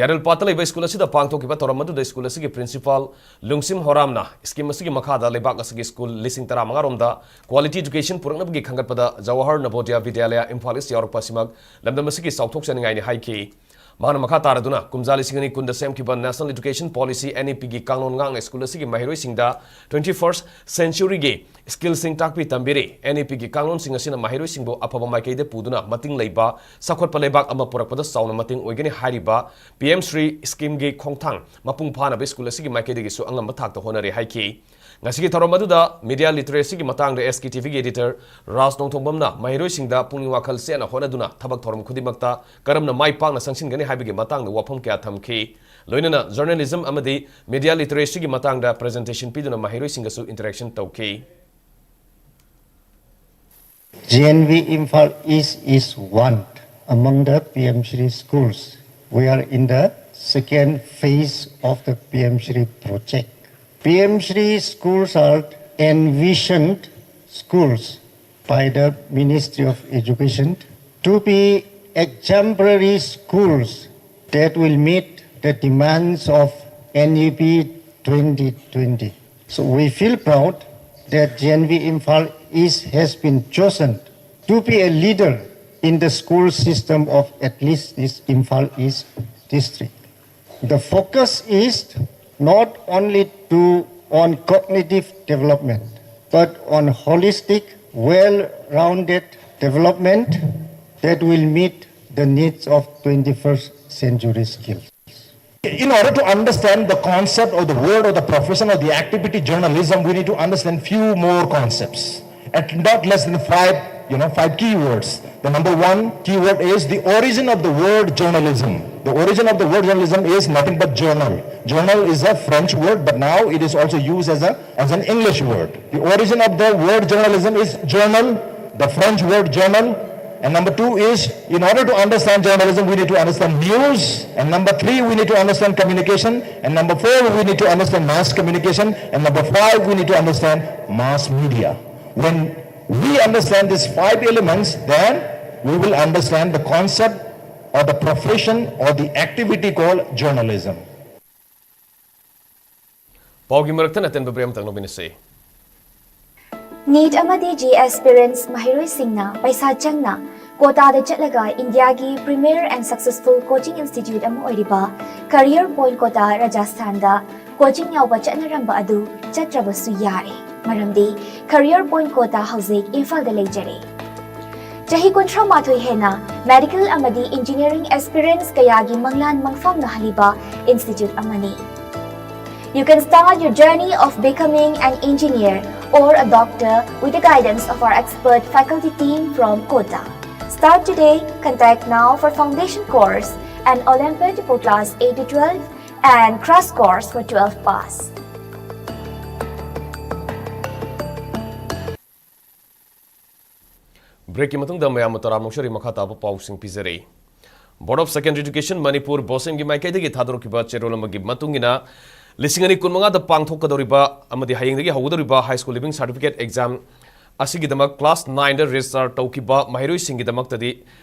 ꯌꯥꯔꯦꯜꯄꯥꯠꯇ ꯂꯩꯕ ꯁ꯭ꯀꯨꯜ ꯑꯁꯤꯗ ꯄꯥꯡꯊꯣꯛꯈꯤꯕ ꯊꯧꯔꯝ ꯑꯗꯨꯗ ꯁ꯭ꯀꯨꯜ ꯑꯁꯤꯒꯤ ꯄ꯭ꯔꯤꯟꯁꯤꯄꯥꯜ ꯂꯨꯡꯁꯤꯝ ꯍꯣꯔꯥꯝꯅ ꯁ꯭ꯀꯤꯝ ꯑꯁꯤꯒꯤ ꯃꯈꯥꯗ ꯂꯩꯕꯥꯛ ꯑꯁꯤꯒꯤ ꯁ꯭ꯀꯨꯜ ꯂꯤꯁꯤꯡ ꯇꯔꯥꯃꯉꯥ ꯔꯣꯝꯗ quality education ꯄꯨꯔꯛꯅꯕꯒꯤ ꯈꯟꯒꯠꯄꯗ Jawahar Navodaya Vidyalaya Imphal East ꯌꯥꯎꯔꯛꯄ ꯑꯁꯤꯃꯛ ꯂꯝꯗꯝ ꯑꯁꯤꯒꯤ ꯆꯥꯎꯊꯣꯛꯆꯅꯤꯡꯉꯥꯏꯅꯤ ꯍꯥꯏꯈꯤ꯫ ꯃꯍꯥꯛꯅ ꯃꯈꯥ ꯇꯥꯔꯗꯨꯅ ꯀꯨꯝꯖꯥ ꯂꯤꯁꯤꯡ ꯑꯅꯤ ꯀꯨꯟꯗ ꯁꯦꯝꯈꯤꯕ National Education Policy, N E P ꯒꯤ ꯀꯥꯡꯂꯣꯟ ꯉꯥꯛꯅ ꯁ꯭ꯀꯨꯜ ꯑꯁꯤꯒꯤ ꯃꯍꯩꯔꯣꯏꯁꯤꯡꯗ twenty-first century ꯒꯤ ꯁ꯭ꯀꯤꯜꯁꯤꯡ ꯇꯥꯛꯄꯤ ꯇꯝꯕꯤꯔꯤ꯫ N E P ꯒꯤ ꯀꯥꯡꯂꯣꯟꯁꯤꯡ ꯑꯁꯤꯅ ꯃꯍꯩꯔꯣꯏꯁꯤꯡꯕꯨ ꯑꯐꯕ ꯃꯥꯏꯀꯩꯗ ꯄꯨꯗꯨꯅ ꯃꯇꯤꯡ ꯂꯩꯕ, ꯆꯥꯎꯈꯠꯄ ꯂꯩꯕꯥꯛ ꯑꯃ ꯄꯨꯔꯛꯄꯗ ꯆꯥꯎꯅ ꯃꯇꯦꯡ ꯑꯣꯏꯒꯅꯤ ꯍꯥꯏꯔꯤꯕ P M Shri ꯁ꯭ꯀꯤꯝꯒꯤ ꯈꯣꯡꯊꯥꯡ ꯃꯄꯨꯡ ꯐꯥꯅꯕ ꯁ꯭ꯀꯨꯜ ꯑꯁꯤꯒꯤ ꯃꯥꯏꯀꯩꯗꯒꯤꯁꯨ ꯑꯉꯝꯕ ꯊꯥꯛꯇ ꯍꯣꯠꯅꯔꯤ ꯍꯥꯏꯈꯤ꯫ ꯉꯁꯤꯒꯤ ꯊꯧꯔꯝ ꯑꯗꯨꯗ media literacy ꯒꯤ ꯃꯇꯥꯡꯗ S K T V ꯒꯤ editor ꯔꯥꯖ ꯅꯣꯡꯊꯣꯡꯕꯝꯅ ꯃꯍꯩꯔꯣꯏꯁꯤꯡꯗ ꯄꯨꯛꯅꯤꯡ ꯋꯥꯈꯜ ꯆꯦꯠꯅ ꯍꯣꯠꯅꯗꯨꯅ ꯊꯕꯛ ꯊꯧꯔꯝ ꯈꯨꯗꯤꯡꯃꯛꯇ ꯀꯔꯝꯅ ꯃꯥꯏ ꯄꯥꯛꯅ ꯆꯪꯁꯤꯟꯒꯅꯤ ꯍꯥꯏꯕꯒꯤ ꯃꯇꯥꯡꯗ ꯋꯥꯐꯝ ꯀꯌꯥ ꯊꯝꯈꯤ꯫ ꯂꯣꯏꯅꯅ journalism ꯑꯃꯗꯤ media literacy ꯒꯤ ꯃꯇꯥꯡꯗ presentation ꯄꯤꯗꯨꯅ ꯃꯍꯩꯔꯣꯏꯁꯤꯡꯒꯁꯨ interaction ꯇꯧꯈꯤ꯫ G N V Imphal East is one among the P M Shri schools. We are in the second phase of the P M Shri project. P M Shri schools are envisioned schools by the Ministry of Education to be exemplary schools that will meet the demands of N E P twenty twenty. So we feel proud that G N V Imphal East has been chosen to be a leader in the school system of at least this Imphal East district. The focus is not only to, on cognitive development, but on holistic, well-rounded development that will meet the needs of twenty-first century skills. In order to understand the concept or the word or the profession or the activity journalism, we need to understand few more concepts, at not less than five, you know, five keywords. The number one keyword is the origin of the word journalism. The origin of the word journalism is nothing but journal. Journal is a French word, but now it is also used as a, as an English word. The origin of the word journalism is journal, the French word journal, And number two is, in order to understand journalism, we need to understand news. And number three, we need to understand communication. And number four, we need to understand mass communication. And number five, we need to understand mass media. When we understand these five elements, then we will understand the concept or the profession or the activity called journalism. ꯄꯥꯎꯒꯤ ꯃꯔꯛꯇ ꯑꯇꯦꯟꯕ break ꯑꯃꯇꯪ ꯂꯧꯃꯤꯟꯅꯁꯤ꯫ Neat ꯑꯃꯗꯤ JEE ꯑꯦꯁꯄꯤꯔꯦꯟꯠꯁ ꯃꯍꯩꯔꯣꯏꯁꯤꯡꯅ ꯄꯩꯁꯥ ꯆꯪꯅ ꯀꯣꯇꯥꯗ ꯆꯠꯂꯒ ꯏꯟꯗꯤꯌꯥꯒꯤ premier and successful coaching institute ꯑꯃ ꯑꯣꯏꯔꯤꯕ ꯀꯦꯔꯤꯌꯔ ꯄꯣꯏꯟꯠ ꯀꯣꯇꯥ ꯔꯥꯖꯁꯊꯥꯟꯗ ꯀꯣꯆꯤꯡ ꯌꯥꯎꯕ ꯆꯠꯅꯔꯝꯕ ꯑꯗꯨ ꯆꯠꯇ꯭ꯔꯕꯁꯨ ꯌꯥꯔꯦ꯫ ꯃꯔꯝꯗꯤ ꯀꯦꯔꯤꯌꯔ ꯄꯣꯏꯟꯠ ꯀꯣꯇꯥ ꯍꯧꯖꯤꯛ ꯏꯝꯐꯥꯜꯗ ꯂꯩꯖꯔꯦ꯫ ꯆꯍꯤ ꯀꯨꯟꯊ꯭ꯔꯥ ꯃꯥꯊꯣꯏ ꯍꯦꯟꯅ ꯃꯦꯗꯤꯀꯦꯜ ꯑꯃꯗꯤ ꯏꯟꯖꯤꯅꯤꯌꯔꯤꯡ ꯑꯦꯁꯄꯤꯔꯦꯟꯠꯁ ꯀꯌꯥꯒꯤ ꯃꯪꯂꯥꯟ ꯃꯪꯐꯥꯎꯅꯍꯜꯂꯤꯕ ꯏꯟꯁꯇꯤꯇ꯭ꯌꯨꯠ ꯑꯃꯅꯤ꯫ You can start your journey of becoming an engineer or a doctor with the guidance of our expert faculty team from Kota. Start today, contact now for foundation course and Olympiad for class eight to twelve and crash course for twelve pass. Break ꯀꯤ ꯃꯇꯨꯡꯗ ꯃꯌꯥꯝꯕꯨ ꯇꯔꯥꯝꯅ ꯑꯣꯛꯆꯔꯤ꯫ ꯃꯈꯥ ꯇꯥꯕ ꯄꯥꯎꯁꯤꯡ ꯄꯤꯖꯔꯤ꯫ Board of Secondary Education Manipur, ꯕꯣꯁꯦꯝꯒꯤ ꯃꯥꯏꯀꯩꯗꯒꯤ ꯊꯥꯗꯣꯔꯛꯈꯤꯕ ꯆꯦꯔꯣꯜ ꯑꯃꯒꯤ ꯃꯇꯨꯡ ꯏꯟꯅ, ꯂꯤꯁꯤꯡ ꯑꯅꯤ ꯀꯨꯟꯃꯉꯥꯗ ꯄꯥꯡꯊꯣꯛꯀꯗꯧꯔꯤꯕ ꯑꯃꯗꯤ ꯍꯌꯦꯡꯗꯒꯤ ꯍꯧꯒꯗꯧꯔꯤꯕ high school leaving certificate exam ꯑꯁꯤꯒꯤꯗꯃꯛ class nineꯗ register ꯇꯧꯈꯤꯕ ꯃꯍꯩꯔꯣꯏꯁꯤꯡꯒꯤꯗꯃꯛꯇꯗꯤ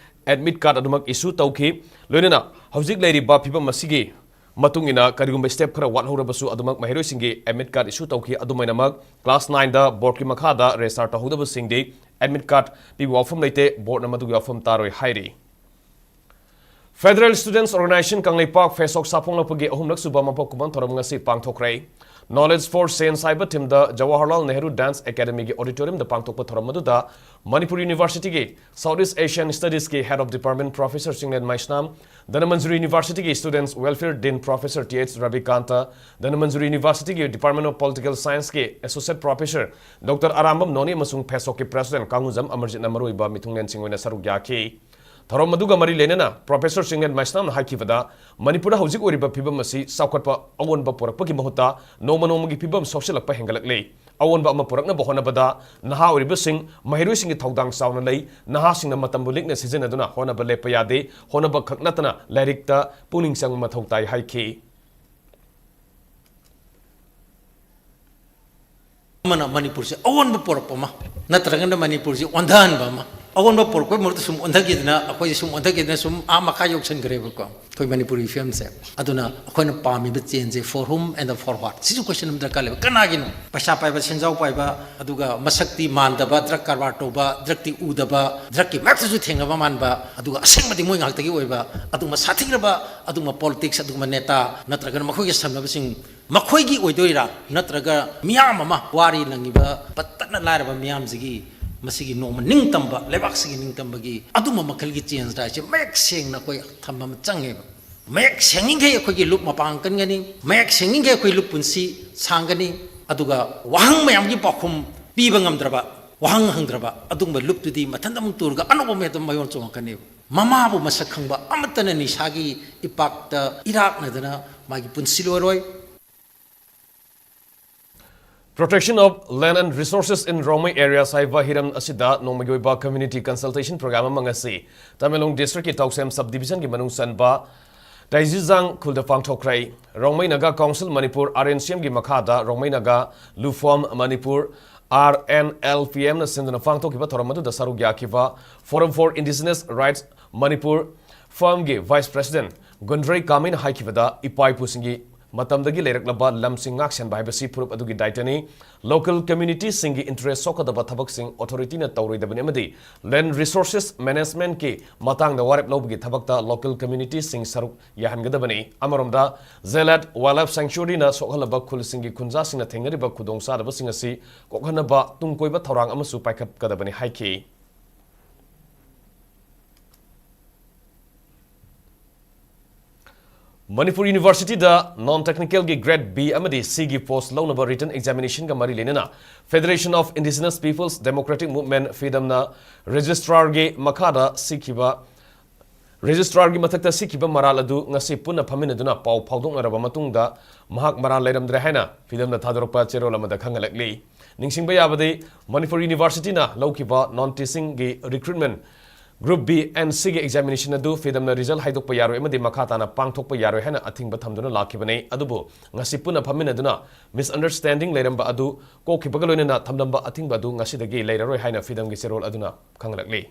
admit card ꯑꯗꯨꯃꯛ issue ꯇꯧꯈꯤ꯫ ꯂꯣꯏꯅꯅ ꯍꯧꯖꯤꯛ ꯂꯩꯔꯤꯕ ꯐꯤꯕꯝ ꯑꯁꯤꯒꯤ ꯃꯇꯨꯡ ꯏꯟꯅ ꯀꯔꯤꯒꯨꯝꯕ step ꯈꯔ ꯋꯥꯠꯍꯧꯔꯕꯁꯨ ꯑꯗꯨꯃꯛ ꯃꯍꯩꯔꯣꯏꯁꯤꯡꯒꯤ admit card issue ꯇꯧꯈꯤ꯫ ꯑꯗꯨꯃꯥꯏꯅꯃꯛ class nineꯗ boardꯀꯤ ꯃꯈꯥꯗ register ꯇꯧꯍꯧꯗꯕꯁꯤꯡꯗꯤ admit card ꯄꯤꯕ ꯋꯥꯐꯝ ꯂꯩꯇꯦ, boardꯅ ꯃꯗꯨꯒꯤ ꯋꯥꯐꯝ ꯇꯥꯔꯣꯏ ꯍꯥꯏꯔꯤ꯫ Federal Students Organisation Kangleipak FESOC ꯁꯥꯐꯣꯡꯂꯛꯄꯒꯤ ꯑꯍꯨꯝꯂꯛ ꯁꯨꯕ ꯃꯄꯣꯛ ꯀꯨꯝꯑꯣꯟ ꯊꯧꯔꯝ ꯉꯁꯤ ꯄꯥꯡꯊꯣꯛꯈ꯭ꯔꯦ꯫ Knowledge for Science ꯍꯥꯏꯕ themeꯗ Jawaharlal Nehru Dance Academyꯒꯤ auditoriumꯗ ꯄꯥꯡꯊꯣꯛꯄ ꯊꯧꯔꯝ ꯑꯗꯨꯗ ꯃꯅꯤꯄꯨꯔ Universityꯒꯤ South East Asian Studiesꯀꯤ Head of Department Professor Chinglen Meisnam, Dhanamanjuri Universityꯒꯤ Students Welfare Dean Professor T H Rabikanta, Dhanamanjuri Universityꯒꯤ Department of Political Scienceꯀꯤ Associate Professor Doctor Arambam Noni ꯑꯃꯁꯨꯡ FESOCꯀꯤ President ꯀꯥꯡꯉꯨꯖꯝ ꯑꯃꯔꯖꯤꯠꯅ ꯃꯔꯨꯑꯣꯏꯕ ꯃꯤꯊꯨꯡꯂꯦꯟꯁꯤꯡ ꯑꯣꯏꯅ ꯁꯔꯨꯛ ꯌꯥꯈꯤ꯫ ꯊꯧꯔꯝ ꯑꯗꯨꯒ ꯃꯔꯤ ꯂꯩꯅꯅ Professor ꯆꯤꯡꯂꯦꯟ ꯃꯩꯁꯅꯥꯝꯅ ꯍꯥꯏꯈꯤꯕꯗ, ꯃꯅꯤꯄꯨꯔꯗ ꯍꯧꯖꯤꯛ ꯑꯣꯏꯔꯤꯕ ꯐꯤꯕꯝ ꯑꯁꯤ ꯆꯥꯎꯈꯠꯄ ꯑꯑꯣꯟꯕ ꯄꯨꯔꯛꯄꯒꯤ ꯃꯍꯨꯠꯇ ꯅꯣꯡꯃ ꯅꯣꯡꯃꯒꯤ ꯐꯤꯕꯝ ꯁꯣꯛꯆꯤꯜꯂꯛꯄ ꯍꯦꯟꯒꯠꯂꯛꯂꯤ꯫ ꯑꯑꯣꯟꯕ ꯑꯃ ꯄꯨꯔꯛꯅꯕ ꯍꯣꯠꯅꯕꯗ ꯅꯍꯥ ꯑꯣꯏꯔꯤꯕꯁꯤꯡ, ꯃꯍꯩꯔꯣꯏꯁꯤꯡꯒꯤ ꯊꯧꯗꯥꯡ ꯆꯥꯎꯅ ꯂꯩ꯫ ꯅꯍꯥꯁꯤꯡꯅ ꯃꯇꯝꯕꯨ ꯂꯤꯛꯅ ꯁꯤꯖꯤꯟꯅꯗꯨꯅ ꯍꯣꯠꯅꯕ ꯂꯦꯞꯄ ꯌꯥꯗꯦ꯫ ꯍꯣꯠꯅꯕ ꯈꯛ ꯅꯠꯇꯅ ꯂꯥꯏꯔꯤꯛꯇ ꯄꯨꯛꯅꯤꯡ ꯆꯪꯕ ꯃꯊꯧ ꯇꯥꯏ ꯍꯥꯏꯈꯤ꯫ ꯑꯃꯅ ꯃꯅꯤꯄꯨꯔꯁꯦ ꯑꯑꯣꯟꯕ ꯄꯨꯔꯛꯄ ꯑꯃ, ꯅꯠꯇ꯭ꯔꯒꯅ ꯃꯅꯤꯄꯨꯔꯁꯦ ꯑꯣꯟꯊꯍꯟꯕ ꯑꯃ꯫ ꯑꯑꯣꯟꯕ ꯄꯨꯔꯛꯄꯒꯤ ꯃꯍꯨꯠꯇ ꯁꯨꯝ ꯑꯣꯟꯊꯈꯤꯗꯅ, ꯑꯩꯈꯣꯏꯁꯦ ꯁꯨꯝ ꯑꯣꯟꯊꯈꯤꯗꯅ ꯁꯨꯝ ꯑꯥ ꯃꯈꯥ ꯌꯧꯁꯟꯈ꯭ꯔꯦꯕꯀꯣ ꯑꯩꯈꯣꯏ ꯃꯅꯤꯄꯨꯔꯤ ꯐꯤꯂꯝꯁꯦ꯫ ꯑꯗꯨꯅ ꯑꯩꯈꯣꯏꯅ ꯄꯥꯝꯃꯤꯕ ꯆꯦꯟꯖꯁꯦ for whom and for what, ꯁꯤꯁꯨ ꯀꯣꯏꯁꯟ ꯑꯃ ꯗꯔꯀꯥꯔ ꯂꯩꯕ꯫ ꯀꯅꯥꯒꯤꯅꯣ? ꯄꯩꯁꯥ ꯄꯥꯏꯕ, ꯁꯦꯟꯖꯥꯎ ꯄꯥꯏꯕ, ꯑꯗꯨꯒ ꯃꯁꯛꯇꯤ ꯃꯥꯟꯗꯕ, ꯗ꯭ꯔꯒ ꯀꯔꯕꯥꯔ ꯇꯧꯕ, ꯗ꯭ꯔꯒꯇꯤ ꯎꯗꯕ, ꯗ꯭ꯔꯒꯀꯤ ꯃꯔꯛꯇꯁꯨ ꯊꯦꯡꯅꯕ ꯃꯥꯟꯕ, ꯑꯗꯨꯒ ꯑꯁꯦꯡꯕꯗꯤ ꯃꯣꯏ ꯉꯥꯛꯇꯒꯤ ꯑꯣꯏꯕ, ꯑꯗꯨꯒꯨꯝꯕ ꯁꯥꯊꯤꯔꯕ, ꯑꯗꯨꯒꯨꯝꯕ ꯄꯣꯂꯤꯇꯤꯛꯁ, ꯑꯗꯨꯒꯨꯝꯕ ꯅꯦꯇꯥ ꯅꯠꯇ꯭ꯔꯒꯅ ꯃꯈꯣꯏꯒꯤ ꯁꯝꯅꯕꯁꯤꯡ ꯃꯈꯣꯏꯒꯤ ꯑꯣꯏꯗꯣꯏꯔꯥ, ꯅꯠꯇ꯭ꯔꯒ ꯃꯤꯌꯥꯝ ꯑꯃ ꯋꯥꯔꯤ ꯅꯪꯉꯤꯕ ꯄꯠꯇꯠꯅ ꯂꯥꯏꯔꯕ ꯃꯤꯌꯥꯝꯁꯤꯒꯤ ꯃꯁꯤꯒꯤ ꯅꯣꯡꯃ ꯅꯤꯡꯇꯝꯕ, ꯂꯩꯕꯥꯛꯁꯤꯒꯤ ꯅꯤꯡꯇꯝꯕꯒꯤ ꯑꯗꯨꯝꯕ ꯃꯈꯜꯒꯤ ꯆꯦꯟꯖ ꯍꯥꯏꯁꯦ ꯃꯌꯦꯛ ꯁꯦꯡꯅ ꯑꯩꯈꯣꯏ ꯊꯝꯕ ꯑꯃ ꯆꯪꯉꯦꯕ꯫ ꯃꯌꯦꯛ ꯁꯦꯡꯉꯤꯈꯩ ꯑꯩꯈꯣꯏꯒꯤ ꯂꯨꯞ ꯃꯄꯥꯡ ꯀꯟꯒꯅꯤ, ꯃꯌꯦꯛ ꯁꯦꯡꯉꯤꯈꯩ ꯑꯩꯈꯣꯏ ꯂꯨꯞ ꯄꯨꯟꯁꯤ ꯁꯥꯡꯒꯅꯤ, ꯑꯗꯨꯒ ꯋꯥꯍꯪ ꯃꯌꯥꯝꯒꯤ ꯄꯥꯎꯈꯨꯝ ꯄꯤꯕ ꯉꯝꯗ꯭ꯔꯕ, ꯋꯥꯍꯪ ꯍꯪꯗ꯭ꯔꯕ ꯑꯗꯨꯒꯨꯝꯕ ꯂꯨꯞꯇꯨꯗꯤ ꯃꯊꯟꯇ ꯑꯃꯨꯛ ꯇꯨꯔꯒ ꯑꯅꯧꯕ ꯑꯃ ꯍꯦꯛꯇ ꯃꯌꯣꯟ ꯆꯣꯡꯉꯛꯀꯅꯦꯕ꯫ ꯃꯃꯥꯕꯨ ꯃꯁꯛ ꯈꯪꯕ ꯑꯃꯠꯇꯅ ꯅꯤꯁꯥꯒꯤ ꯏꯄꯥꯛꯇ ꯏꯔꯥꯛꯅꯗꯅ ꯃꯥꯒꯤ ꯄꯨꯟꯁꯤ ꯂꯣꯏꯔꯣꯏ꯫ Protection of Land and Resources in Rongmei Areas ꯍꯥꯏꯕ ꯍꯤꯔꯝ ꯑꯁꯤꯗ ꯅꯣꯡꯃꯒꯤ ꯑꯣꯏꯕ community consultation program ꯑꯃ ꯉꯁꯤ ꯇꯃꯦꯡꯂꯣꯡ district ꯀꯤ ꯇꯧꯁꯦꯝ sub division ꯒꯤ ꯃꯅꯨꯡ ꯆꯟꯕ ꯇꯥꯏꯖꯤꯖꯥꯡ ꯈꯨꯜꯗ ꯄꯥꯡꯊꯣꯛꯈ꯭ꯔꯦ꯫ Rongmei Naga council Manipur, R N C M ꯒꯤ ꯃꯈꯥꯗ Rongmei Naga ꯂꯨꯐꯣꯝ Manipur, R N L P M ꯅ ꯁꯤꯟꯗꯨꯅ ꯄꯥꯡꯊꯣꯛꯈꯤꯕ ꯊꯧꯔꯝ ꯑꯗꯨꯗ ꯁꯔꯨꯛ ꯌꯥꯈꯤꯕ Forum for Indigenous Rights Manipur, ꯐꯝꯒꯤ vice president ꯒꯨꯟꯗ꯭ꯔꯩ ꯀꯥꯃꯩꯅ ꯍꯥꯏꯈꯤꯕꯗ, ꯏꯄꯥ ꯏꯄꯨꯁꯤꯡꯒꯤ ꯃꯇꯝꯗꯒꯤ ꯂꯩꯔꯛꯂꯕ ꯂꯝꯁꯤꯡ ꯉꯥꯛ-ꯁꯦꯟꯕ ꯍꯥꯏꯕꯁꯤ ꯐꯨꯔꯨꯞ ꯑꯗꯨꯒꯤ ꯗꯥꯏꯇꯅꯤ꯫ Local community ꯁꯤꯡꯒꯤ interest ꯁꯣꯛꯀꯗꯕ ꯊꯕꯛꯁꯤꯡ authority ꯅ ꯇꯧꯔꯣꯏꯗꯕꯅꯤ ꯑꯃꯗꯤ land resources management ꯀꯤ ꯃꯇꯥꯡꯗ ꯋꯥꯔꯦꯞ ꯂꯧꯕꯒꯤ ꯊꯕꯛꯇ local community ꯁꯤꯡ ꯁꯔꯨꯛ ꯌꯥꯍꯟꯒꯗꯕꯅꯤ꯫ ꯑꯃꯔꯣꯝꯗ, Zelat Wildlife Sanctuary ꯅ ꯁꯣꯛꯍꯜꯂꯕ ꯈꯨꯜꯁꯤꯡꯒꯤ ꯈꯨꯟꯖꯥꯁꯤꯡꯅ ꯊꯦꯡꯅꯔꯤꯕ ꯈꯨꯗꯣꯡꯆꯥꯗꯕꯁꯤꯡ ꯑꯁꯤ ꯀꯣꯛꯍꯟꯅꯕ ꯇꯨꯡ ꯀꯣꯏꯕ ꯊꯧꯔꯥꯡ ꯑꯃꯁꯨ ꯄꯥꯏꯈꯠꯀꯗꯕꯅꯤ ꯍꯥꯏꯈꯤ꯫ ꯃꯅꯤꯄꯨꯔ University ꯗ non technical ꯒꯤ grade B ꯑꯃꯗꯤ C ꯒꯤ post ꯂꯧꯅꯕ written examination ꯒ ꯃꯔꯤ ꯂꯩꯅꯅ Federation of Indigenous Peoples Democratic Movement, ꯐꯤꯗꯝꯅ registrar ꯒꯤ ꯃꯈꯥꯗ ꯁꯤꯈꯤꯕ Registrarꯒꯤ ꯃꯊꯛꯇ ꯁꯤꯈꯤꯕ ꯃꯔꯥꯜ ꯑꯗꯨ ꯉꯁꯤ ꯄꯨꯟꯅ ꯐꯝꯃꯤꯟꯅꯗꯨꯅ ꯄꯥꯎ ꯐꯥꯎꯗꯣꯛꯅꯔꯕ ꯃꯇꯨꯡꯗ ꯃꯍꯥꯛ ꯃꯔꯥꯜ ꯂꯩꯔꯝꯗ꯭ꯔꯦ ꯍꯥꯏꯅ ꯐꯤꯗꯝꯅ ꯊꯥꯗꯣꯔꯛꯄ ꯆꯦꯔꯣꯜ ꯑꯃꯗ ꯈꯪꯍꯜꯂꯛꯂꯤ꯫ ꯅꯤꯡꯁꯤꯡꯕ ꯌꯥꯕꯗꯤ, ꯃꯅꯤꯄꯨꯔ ꯌꯨꯅꯤꯚꯔꯁꯤꯇꯤꯅ ꯂꯧꯈꯤꯕ non teachingꯒꯤ recruitment Group B and Cꯒꯤ examination ꯑꯗꯨ ꯐꯤꯗꯝꯅ result ꯍꯥꯏꯗꯣꯛꯄ ꯌꯥꯔꯣꯏ ꯑꯃꯗꯤ ꯃꯈꯥ ꯇꯥꯅ ꯄꯥꯡꯊꯣꯛꯄ ꯌꯥꯔꯣꯏ ꯍꯥꯏꯅ ꯑꯊꯤꯡꯕ ꯊꯝꯗꯨꯅ ꯂꯥꯛꯈꯤꯕꯅꯤ꯫ ꯑꯗꯨꯕꯨ ꯉꯁꯤ ꯄꯨꯟꯅ ꯐꯝꯃꯤꯟꯅꯗꯨꯅ misunderstanding ꯂꯩꯔꯝꯕ ꯑꯗꯨ ꯀꯣꯛꯈꯤꯕꯒ ꯂꯣꯏꯅꯅ ꯊꯝꯂꯝꯕ ꯑꯊꯤꯡꯕ ꯑꯗꯨ ꯉꯁꯤꯗꯒꯤ ꯂꯩꯔꯔꯣꯏ ꯍꯥꯏꯅ ꯐꯤꯗꯝꯒꯤ ꯆꯦꯔꯣꯜ ꯑꯗꯨꯅ ꯈꯪꯍꯜꯂꯛꯂꯤ꯫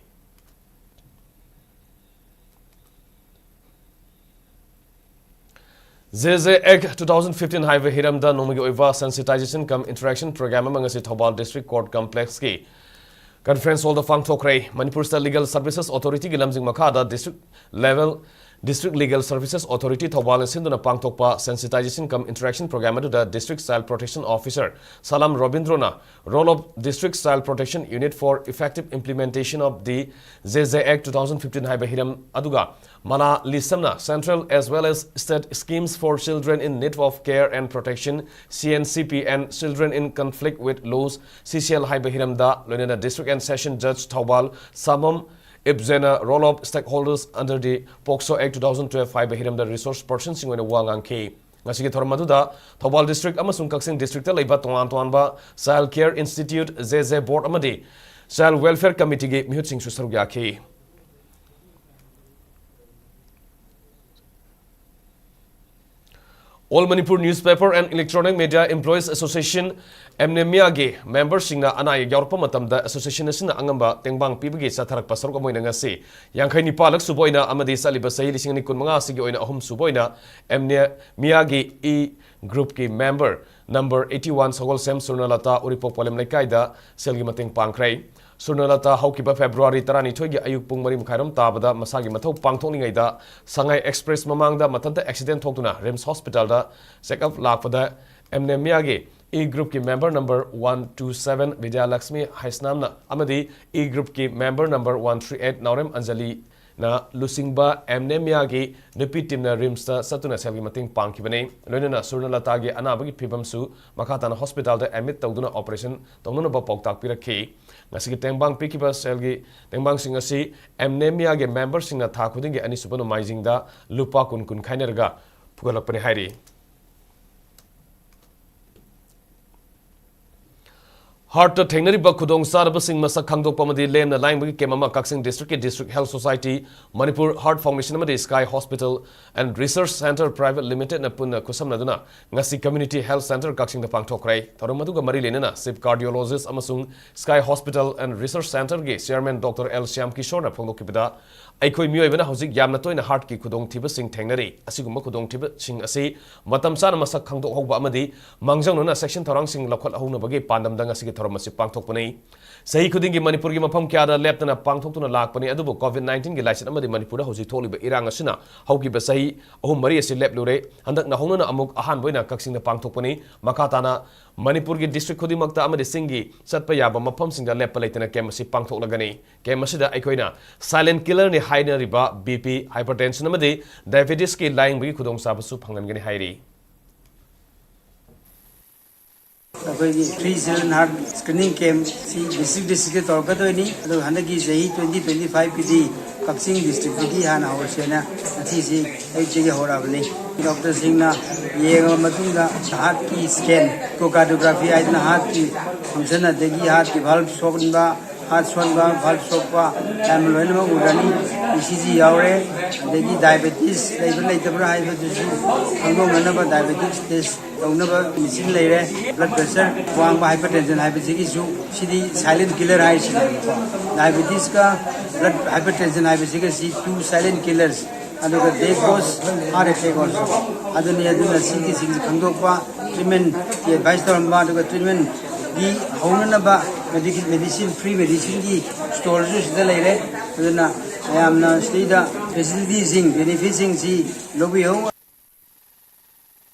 J J Act two thousand fifteen ꯍꯥꯏꯕ ꯍꯤꯔꯝꯗ ꯅꯣꯡꯃꯒꯤ ꯑꯣꯏꯕ sensitization cum interaction program ꯑꯃ ꯉꯁꯤ Thoubal District Court Complexꯀꯤ conference hallꯗ ꯄꯥꯡꯊꯣꯛꯈ꯭ꯔꯦ꯫ Manipur State Legal Services Authorityꯒꯤ ꯂꯝꯖꯤꯡ ꯃꯈꯥꯗ district level District Legal Services Authority ꯊꯧꯕꯥꯜꯅ ꯁꯤꯟꯗꯨꯅ ꯄꯥꯡꯊꯣꯛꯄ sensitization cum interaction program ꯑꯗꯨꯗ District Child Protection Officer Salam ꯔꯣꯕꯤꯟꯗ꯭ꯔꯣꯅ role of District Child Protection Unit for effective implementation of the J J Act two thousand fifteen ꯍꯥꯏꯕ ꯍꯤꯔꯝ ꯑꯗꯨꯒ ꯃꯅꯥ ꯂꯤꯁꯝꯅ Central as well as State Schemes for Children in Need of Care and Protection, C N C P, and Children in Conflict with Laws, C C L ꯍꯥꯏꯕ ꯍꯤꯔꯝꯗ, ꯂꯣꯏꯅꯅ District and Session Judge Thoubal ꯁꯥꯃꯝ ꯏꯕꯖꯦꯅ role of stakeholders under the POCSO Act two thousand twelve ꯍꯥꯏꯕ ꯍꯤꯔꯝꯗ resource personꯁꯤꯡ ꯑꯣꯏꯅ ꯋꯥ ꯉꯥꯡꯈꯤ꯫ ꯉꯁꯤꯒꯤ ꯊꯧꯔꯝ ꯑꯗꯨꯗ Thoubal District ꯑꯃꯁꯨꯡ ꯀꯛꯆꯤꯡ Districtꯇ ꯂꯩꯕ ꯇꯣꯉꯥꯟ ꯇꯣꯉꯥꯟꯕ Child Care Institute, J J Board ꯑꯃꯗꯤ Child Welfare Committeeꯒꯤ ꯃꯤꯍꯨꯠꯁꯤꯡꯁꯨ ꯁꯔꯨꯛ ꯌꯥꯈꯤ꯫ All Manipur Newspaper and Electronic Media Employees Association, AMNEMEAꯒꯤ memberꯁꯤꯡꯅ ꯑꯅꯥ ꯑꯌꯦꯛ ꯌꯥꯎꯔꯛꯄ ꯃꯇꯝꯗ association ꯑꯁꯤꯅ ꯑꯉꯝꯕ ꯇꯦꯡꯕꯥꯡ ꯄꯤꯕꯒꯤ ꯆꯠꯊꯔꯛꯄ ꯁꯔꯨꯛ ꯑꯃ ꯑꯣꯏꯅ ꯉꯁꯤ ꯌꯥꯡꯈꯩ ꯅꯤꯄꯥꯜꯂꯛ ꯁꯨꯕ ꯑꯣꯏꯅ ꯑꯃꯗꯤ ꯆꯠꯂꯤꯕ ꯆꯍꯤ ꯂꯤꯁꯤꯡ ꯑꯅꯤ ꯀꯨꯟꯃꯉꯥ ꯑꯁꯤꯒꯤ ꯑꯣꯏꯅ ꯑꯍꯨꯝ ꯁꯨꯕ ꯑꯣꯏꯅ AMNEMEAꯒꯤ E groupꯀꯤ member number eighty one ꯁꯒꯣꯜꯁꯦꯝ ꯁꯨꯔꯅꯂꯇꯥ ꯎꯔꯤꯄꯣꯛ ꯄꯣꯂꯦꯝ ꯂꯩꯀꯥꯏꯗ ꯁꯦꯜꯒꯤ ꯃꯇꯦꯡ ꯄꯥꯡꯈ꯭ꯔꯦ꯫ ꯁꯨꯔꯅꯂꯇꯥ ꯍꯧꯈꯤꯕ February ꯇꯔꯥꯅꯤꯊꯣꯏꯒꯤ ꯑꯌꯨꯛ ꯄꯨꯡ ꯃꯔꯤ ꯃꯈꯥꯏꯔꯣꯝ ꯇꯥꯕꯗ ꯃꯁꯥꯒꯤ ꯃꯊꯧ ꯄꯥꯡꯊꯣꯛꯂꯤꯉꯩꯗ ꯁꯉꯥꯏ Express ꯃꯃꯥꯡꯗ ꯃꯊꯟꯇ accident ꯊꯣꯛꯇꯨꯅ RIMS Hospitalꯗ check up ꯂꯥꯛꯄꯗ AMNEMEAꯒꯤ E groupꯀꯤ member number one two seven Bidyalakshmi ꯍꯩꯁꯅꯥꯝꯅ ꯑꯃꯗꯤ E groupꯀꯤ member number one three eight ꯅꯥꯎꯔꯦꯝ ꯑꯟꯖꯂꯤ ꯅ ꯂꯨꯆꯤꯡꯕ ꯑꯦꯝꯅꯦꯃꯤꯌꯥꯒꯤ ꯅꯨꯄꯤ ꯇꯤꯝꯅ ꯔꯤꯝꯁꯇ ꯆꯠꯇꯨꯅ ꯁꯦꯜꯒꯤ ꯃꯇꯦꯡ ꯄꯥꯡꯈꯤꯕꯅꯤ꯫ ꯂꯣꯏꯅꯅ ꯁꯨꯔꯅꯂꯇꯥꯒꯤ ꯑꯅꯥꯕꯒꯤ ꯐꯤꯕꯝꯁꯨ ꯃꯈꯥ ꯇꯥꯅ ꯍꯣꯁꯄꯤꯇꯥꯜꯗ ꯑꯦꯗꯃꯤꯠ ꯇꯧꯗꯨꯅ ꯑꯣꯄꯔꯦꯁꯟ ꯇꯧꯅꯅꯕ ꯄꯥꯎꯇꯥꯛ ꯄꯤꯔꯛꯈꯤ꯫ ꯉꯁꯤꯒꯤ ꯇꯦꯡꯕꯥꯡ ꯄꯤꯈꯤꯕ ꯁꯦꯜꯒꯤ ꯇꯦꯡꯕꯥꯡꯁꯤꯡ ꯑꯁꯤ ꯑꯦꯝꯅꯦꯃꯤꯌꯥꯒꯤ ꯃꯦꯝꯕꯔꯁꯤꯡꯅ ꯊꯥ ꯈꯨꯗꯤꯡꯒꯤ ꯑꯅꯤꯁꯨꯕ ꯅꯣꯡꯃꯥꯏꯖꯤꯡꯗ ꯂꯨꯄꯥ ꯀꯨꯟ ꯀꯨꯟ ꯈꯥꯏꯅꯔꯒ ꯐꯨꯒꯠꯂꯛꯄꯅꯤ ꯍꯥꯏꯔꯤ꯫ ꯍꯥꯔꯠꯇ ꯊꯦꯡꯅꯔꯤꯕ ꯈꯨꯗꯣꯡꯆꯥꯗꯕꯁꯤꯡ ꯃꯁꯛ ꯈꯪꯗꯣꯛꯄ ꯑꯃꯗꯤ ꯂꯦꯝꯅ ꯂꯥꯌꯦꯡꯕꯒꯤ ꯀꯦꯝ ꯑꯃ ꯀꯛꯆꯤꯡ ꯗꯤꯁꯇ꯭ꯔꯤꯛꯀꯤ district health society, Manipur heart foundation ꯑꯃꯗꯤ sky hospital and research centre private ꯂꯤꯃꯤꯇꯦꯗꯅ ꯄꯨꯟꯅ ꯈꯨꯠꯁꯝꯅꯗꯨꯅ ꯉꯁꯤ ꯀꯝꯃ꯭ꯌꯨꯅꯤꯇꯤ ꯍꯦꯜꯊ ꯁꯦꯟꯇꯔ ꯀꯛꯆꯤꯡꯗ ꯄꯥꯡꯊꯣꯛꯈ꯭ꯔꯦ꯫ ꯊꯧꯔꯝ ꯑꯗꯨꯒ ꯃꯔꯤ ꯂꯩꯅꯅ ꯆꯤꯐ ꯀꯥꯔꯗꯤꯑꯣꯂꯣꯖꯤꯁ ꯑꯃꯁꯨꯡ ꯁ꯭ꯀꯥꯏ ꯍꯣꯁꯄꯤꯇꯥꯜ ꯑꯦꯟ ꯔꯤꯁꯔꯆ ꯁꯦꯟꯇꯔꯒꯤ ꯆꯤꯌꯔꯃꯦꯟ ꯗꯣꯛꯇꯔ ꯑꯦꯜ ꯁ꯭ꯌꯥꯝ ꯀꯤꯁꯣꯔꯅ ꯐꯣꯡꯗꯣꯛꯈꯤꯕꯗ, ꯑꯩꯈꯣꯏ ꯃꯤꯑꯣꯏꯕꯅ ꯍꯧꯖꯤꯛ ꯌꯥꯝꯅ ꯇꯣꯏꯅ ꯍꯥꯔꯠꯀꯤ ꯈꯨꯗꯣꯡꯊꯤꯕꯁꯤꯡ ꯊꯦꯡꯅꯔꯤ꯫ ꯑꯁꯤꯒꯨꯝꯕ ꯈꯨꯗꯣꯡꯊꯤꯕꯁꯤꯡ ꯑꯁꯤ ꯃꯇꯝ ꯆꯥꯅ ꯃꯁꯛ ꯈꯪꯗꯣꯛꯍꯧꯕ ꯑꯃꯗꯤ ꯃꯥꯡꯖꯧꯅꯅ ꯆꯦꯛꯁꯤꯟ ꯊꯧꯔꯥꯡꯁꯤꯡ ꯂꯧꯈꯠꯍꯧꯅꯕꯒꯤ ꯄꯥꯟꯗꯝꯗ ꯉꯁꯤꯒꯤ ꯊꯧꯔꯝ ꯑꯁꯤ ꯄꯥꯡꯊꯣꯛꯄꯅꯤ꯫ ꯆꯍꯤ ꯈꯨꯗꯤꯡꯒꯤ ꯃꯅꯤꯄꯨꯔꯒꯤ ꯃꯐꯝ ꯀꯌꯥꯗ ꯂꯦꯞꯇꯅ ꯄꯥꯡꯊꯣꯛꯇꯨꯅ ꯂꯥꯛꯄꯅꯤ, ꯑꯗꯨꯕꯨ ꯀꯣꯚꯤꯗ ꯅꯥꯏꯟꯇꯤꯟꯒꯤ ꯂꯥꯏꯆꯠ ꯑꯃꯗꯤ ꯃꯅꯤꯄꯨꯔꯗ ꯍꯧꯖꯤꯛ ꯊꯣꯛꯂꯤꯕ ꯏꯔꯥꯡ ꯑꯁꯤꯅ ꯍꯧꯈꯤꯕ ꯆꯍꯤ ꯑꯍꯨꯝ ꯃꯔꯤ ꯑꯁꯤ ꯂꯦꯞꯂꯨꯔꯦ꯫ ꯍꯟꯗꯛꯅ ꯍꯧꯅꯅ ꯑꯃꯨꯛ ꯑꯍꯥꯟꯕ ꯑꯣꯏꯅ ꯀꯛꯆꯤꯡꯗ ꯄꯥꯡꯊꯣꯛꯄꯅꯤ꯫ ꯃꯈꯥ ꯇꯥꯅ ꯃꯅꯤꯄꯨꯔꯒꯤ ꯗꯤꯁꯇ꯭ꯔꯤꯛ ꯈꯨꯗꯤꯡꯃꯛꯇ ꯑꯃꯗꯤ ꯆꯤꯡꯒꯤ ꯆꯠꯄ ꯌꯥꯕ ꯃꯐꯝꯁꯤꯡꯗ ꯂꯦꯞꯄ ꯂꯩꯇꯅ ꯀꯦꯝ ꯑꯁꯤ ꯄꯥꯡꯊꯣꯛꯂꯒꯅꯤ꯫ ꯀꯦꯝ ꯑꯁꯤꯗ ꯑꯩꯈꯣꯏꯅ ꯁꯥꯏꯂꯦꯟ ꯀꯤꯂꯔꯅꯤ ꯍꯥꯏꯅꯔꯤꯕ ꯕꯤ ꯄꯤ, ꯍꯥꯏꯄꯔꯇꯦꯟꯁꯟ ꯑꯃꯗꯤ ꯗꯥꯏꯕꯦꯇꯤꯁꯀꯤ ꯂꯥꯌꯦꯡꯕꯒꯤ ꯈꯨꯗꯣꯡꯆꯥꯕꯁꯨ ꯐꯪꯍꯟꯒꯅꯤ ꯍꯥꯏꯔꯤ꯫ ꯑꯩꯈꯣꯏꯒꯤ free children heart screening camp ꯁꯤ ꯗꯤꯁꯇ꯭ꯔꯤꯛ ꯗꯤꯁꯇ꯭ꯔꯤꯛꯇ ꯇꯧꯔꯛꯀꯗꯣꯏꯅꯤ꯫ ꯑꯗꯨꯒ ꯍꯟꯗꯛꯀꯤ ꯆꯍꯤ twenty twenty five ꯀꯤꯗꯤ ꯀꯛꯆꯤꯡ ꯗꯤꯁꯇ꯭ꯔꯤꯛꯇꯒꯤ ꯍꯥꯟꯅ ꯍꯧꯔꯁꯦꯅ ꯉꯁꯤꯁꯤ ꯑꯌꯨꯛꯇꯒꯤ ꯍꯧꯔꯛꯑꯕꯅꯤ꯫ ꯗꯣꯛꯇꯔꯁꯤꯡꯅ ꯌꯦꯡꯉꯕ ꯃꯇꯨꯡꯗ ꯍꯥꯔꯠꯀꯤ ꯁ꯭ꯀꯦꯟ, ꯏꯀꯣꯀꯥꯔꯗꯤꯌꯣꯒ꯭ꯔꯥꯐꯤ ꯍꯥꯏꯗꯅ ꯍꯥꯔꯠꯀꯤ ꯐꯪꯁꯟ, ꯑꯗꯒꯤ ꯍꯥꯔꯠꯀꯤ ꯚꯥꯜꯕ ꯁꯣꯛꯍꯟꯕ, ꯍꯥꯔꯠ ꯁꯣꯟꯕ, ꯚꯥꯜꯕ ꯁꯣꯛꯄ, ꯃꯌꯥꯝ ꯂꯣꯏꯅꯃꯛ ꯎꯔꯅꯤ꯫ ꯏ ꯁꯤ ꯖꯤ ꯌꯥꯎꯔꯦ, ꯑꯗꯒꯤ ꯗꯥꯏꯕꯦꯇꯤꯁ ꯂꯩꯕ꯭ꯔꯥ ꯂꯩꯇꯕ꯭ꯔꯥ ꯍꯥꯏꯕꯗꯨꯁꯨ ꯈꯪꯗꯣꯛꯅꯅꯕ ꯗꯥꯏꯕꯦꯇꯤꯁ ꯇꯦꯁ ꯇꯧꯅꯕ ꯃꯦꯆꯤꯟ ꯂꯩꯔꯦ꯫ ꯕ꯭ꯂꯗ ꯄ꯭ꯔꯦꯁꯔ ꯋꯥꯡꯕ, ꯍꯥꯏꯄꯔꯇꯦꯟꯁꯟ ꯍꯥꯏꯕꯁꯤꯒꯤꯁꯨ, ꯁꯤꯗꯤ ꯁꯥꯏꯂꯦꯟ ꯀꯤꯂꯔ ꯍꯥꯏꯔꯤꯁꯤꯅꯦꯕꯀꯣ꯫ ꯗꯥꯏꯕꯦꯇꯤꯁꯀ ꯕ꯭ꯂꯗ ꯍꯥꯏꯄꯔꯇꯦꯟꯁꯟ ꯍꯥꯏꯕꯁꯤꯒ ꯁꯤ two silent killers, ꯑꯗꯨꯒ they cause heart attack also꯫ ꯑꯗꯨꯅꯤ, ꯑꯗꯨꯅ ꯁꯤꯒꯤꯁꯤꯡꯁꯤ ꯈꯪꯗꯣꯛꯄ, ꯇ꯭ꯔꯤꯠꯃꯦꯟꯒꯤ ꯑꯦꯗꯚꯥꯏꯁ ꯇꯧꯔꯝꯕ, ꯑꯗꯨꯒ ꯇ꯭ꯔꯤꯠꯃꯦꯟꯒꯤ ꯍꯧꯅꯅꯕ ꯃꯦꯗꯤꯁꯤꯟ, ꯐ꯭ꯔꯤ ꯃꯦꯗꯤꯁꯤꯟꯒꯤ ꯁ꯭ꯇꯣꯔꯁꯨ ꯁꯤꯗ ꯂꯩꯔꯦ꯫ ꯑꯗꯨꯅ ꯃꯌꯥꯝꯅ ꯁꯤꯗꯩꯗ ꯐꯦꯁꯤꯂꯤꯇꯤꯁꯤꯡ, ꯕꯦꯅꯤꯐꯤꯠꯁꯤꯡꯁꯤ ꯂꯧꯕꯤꯌꯨ꯫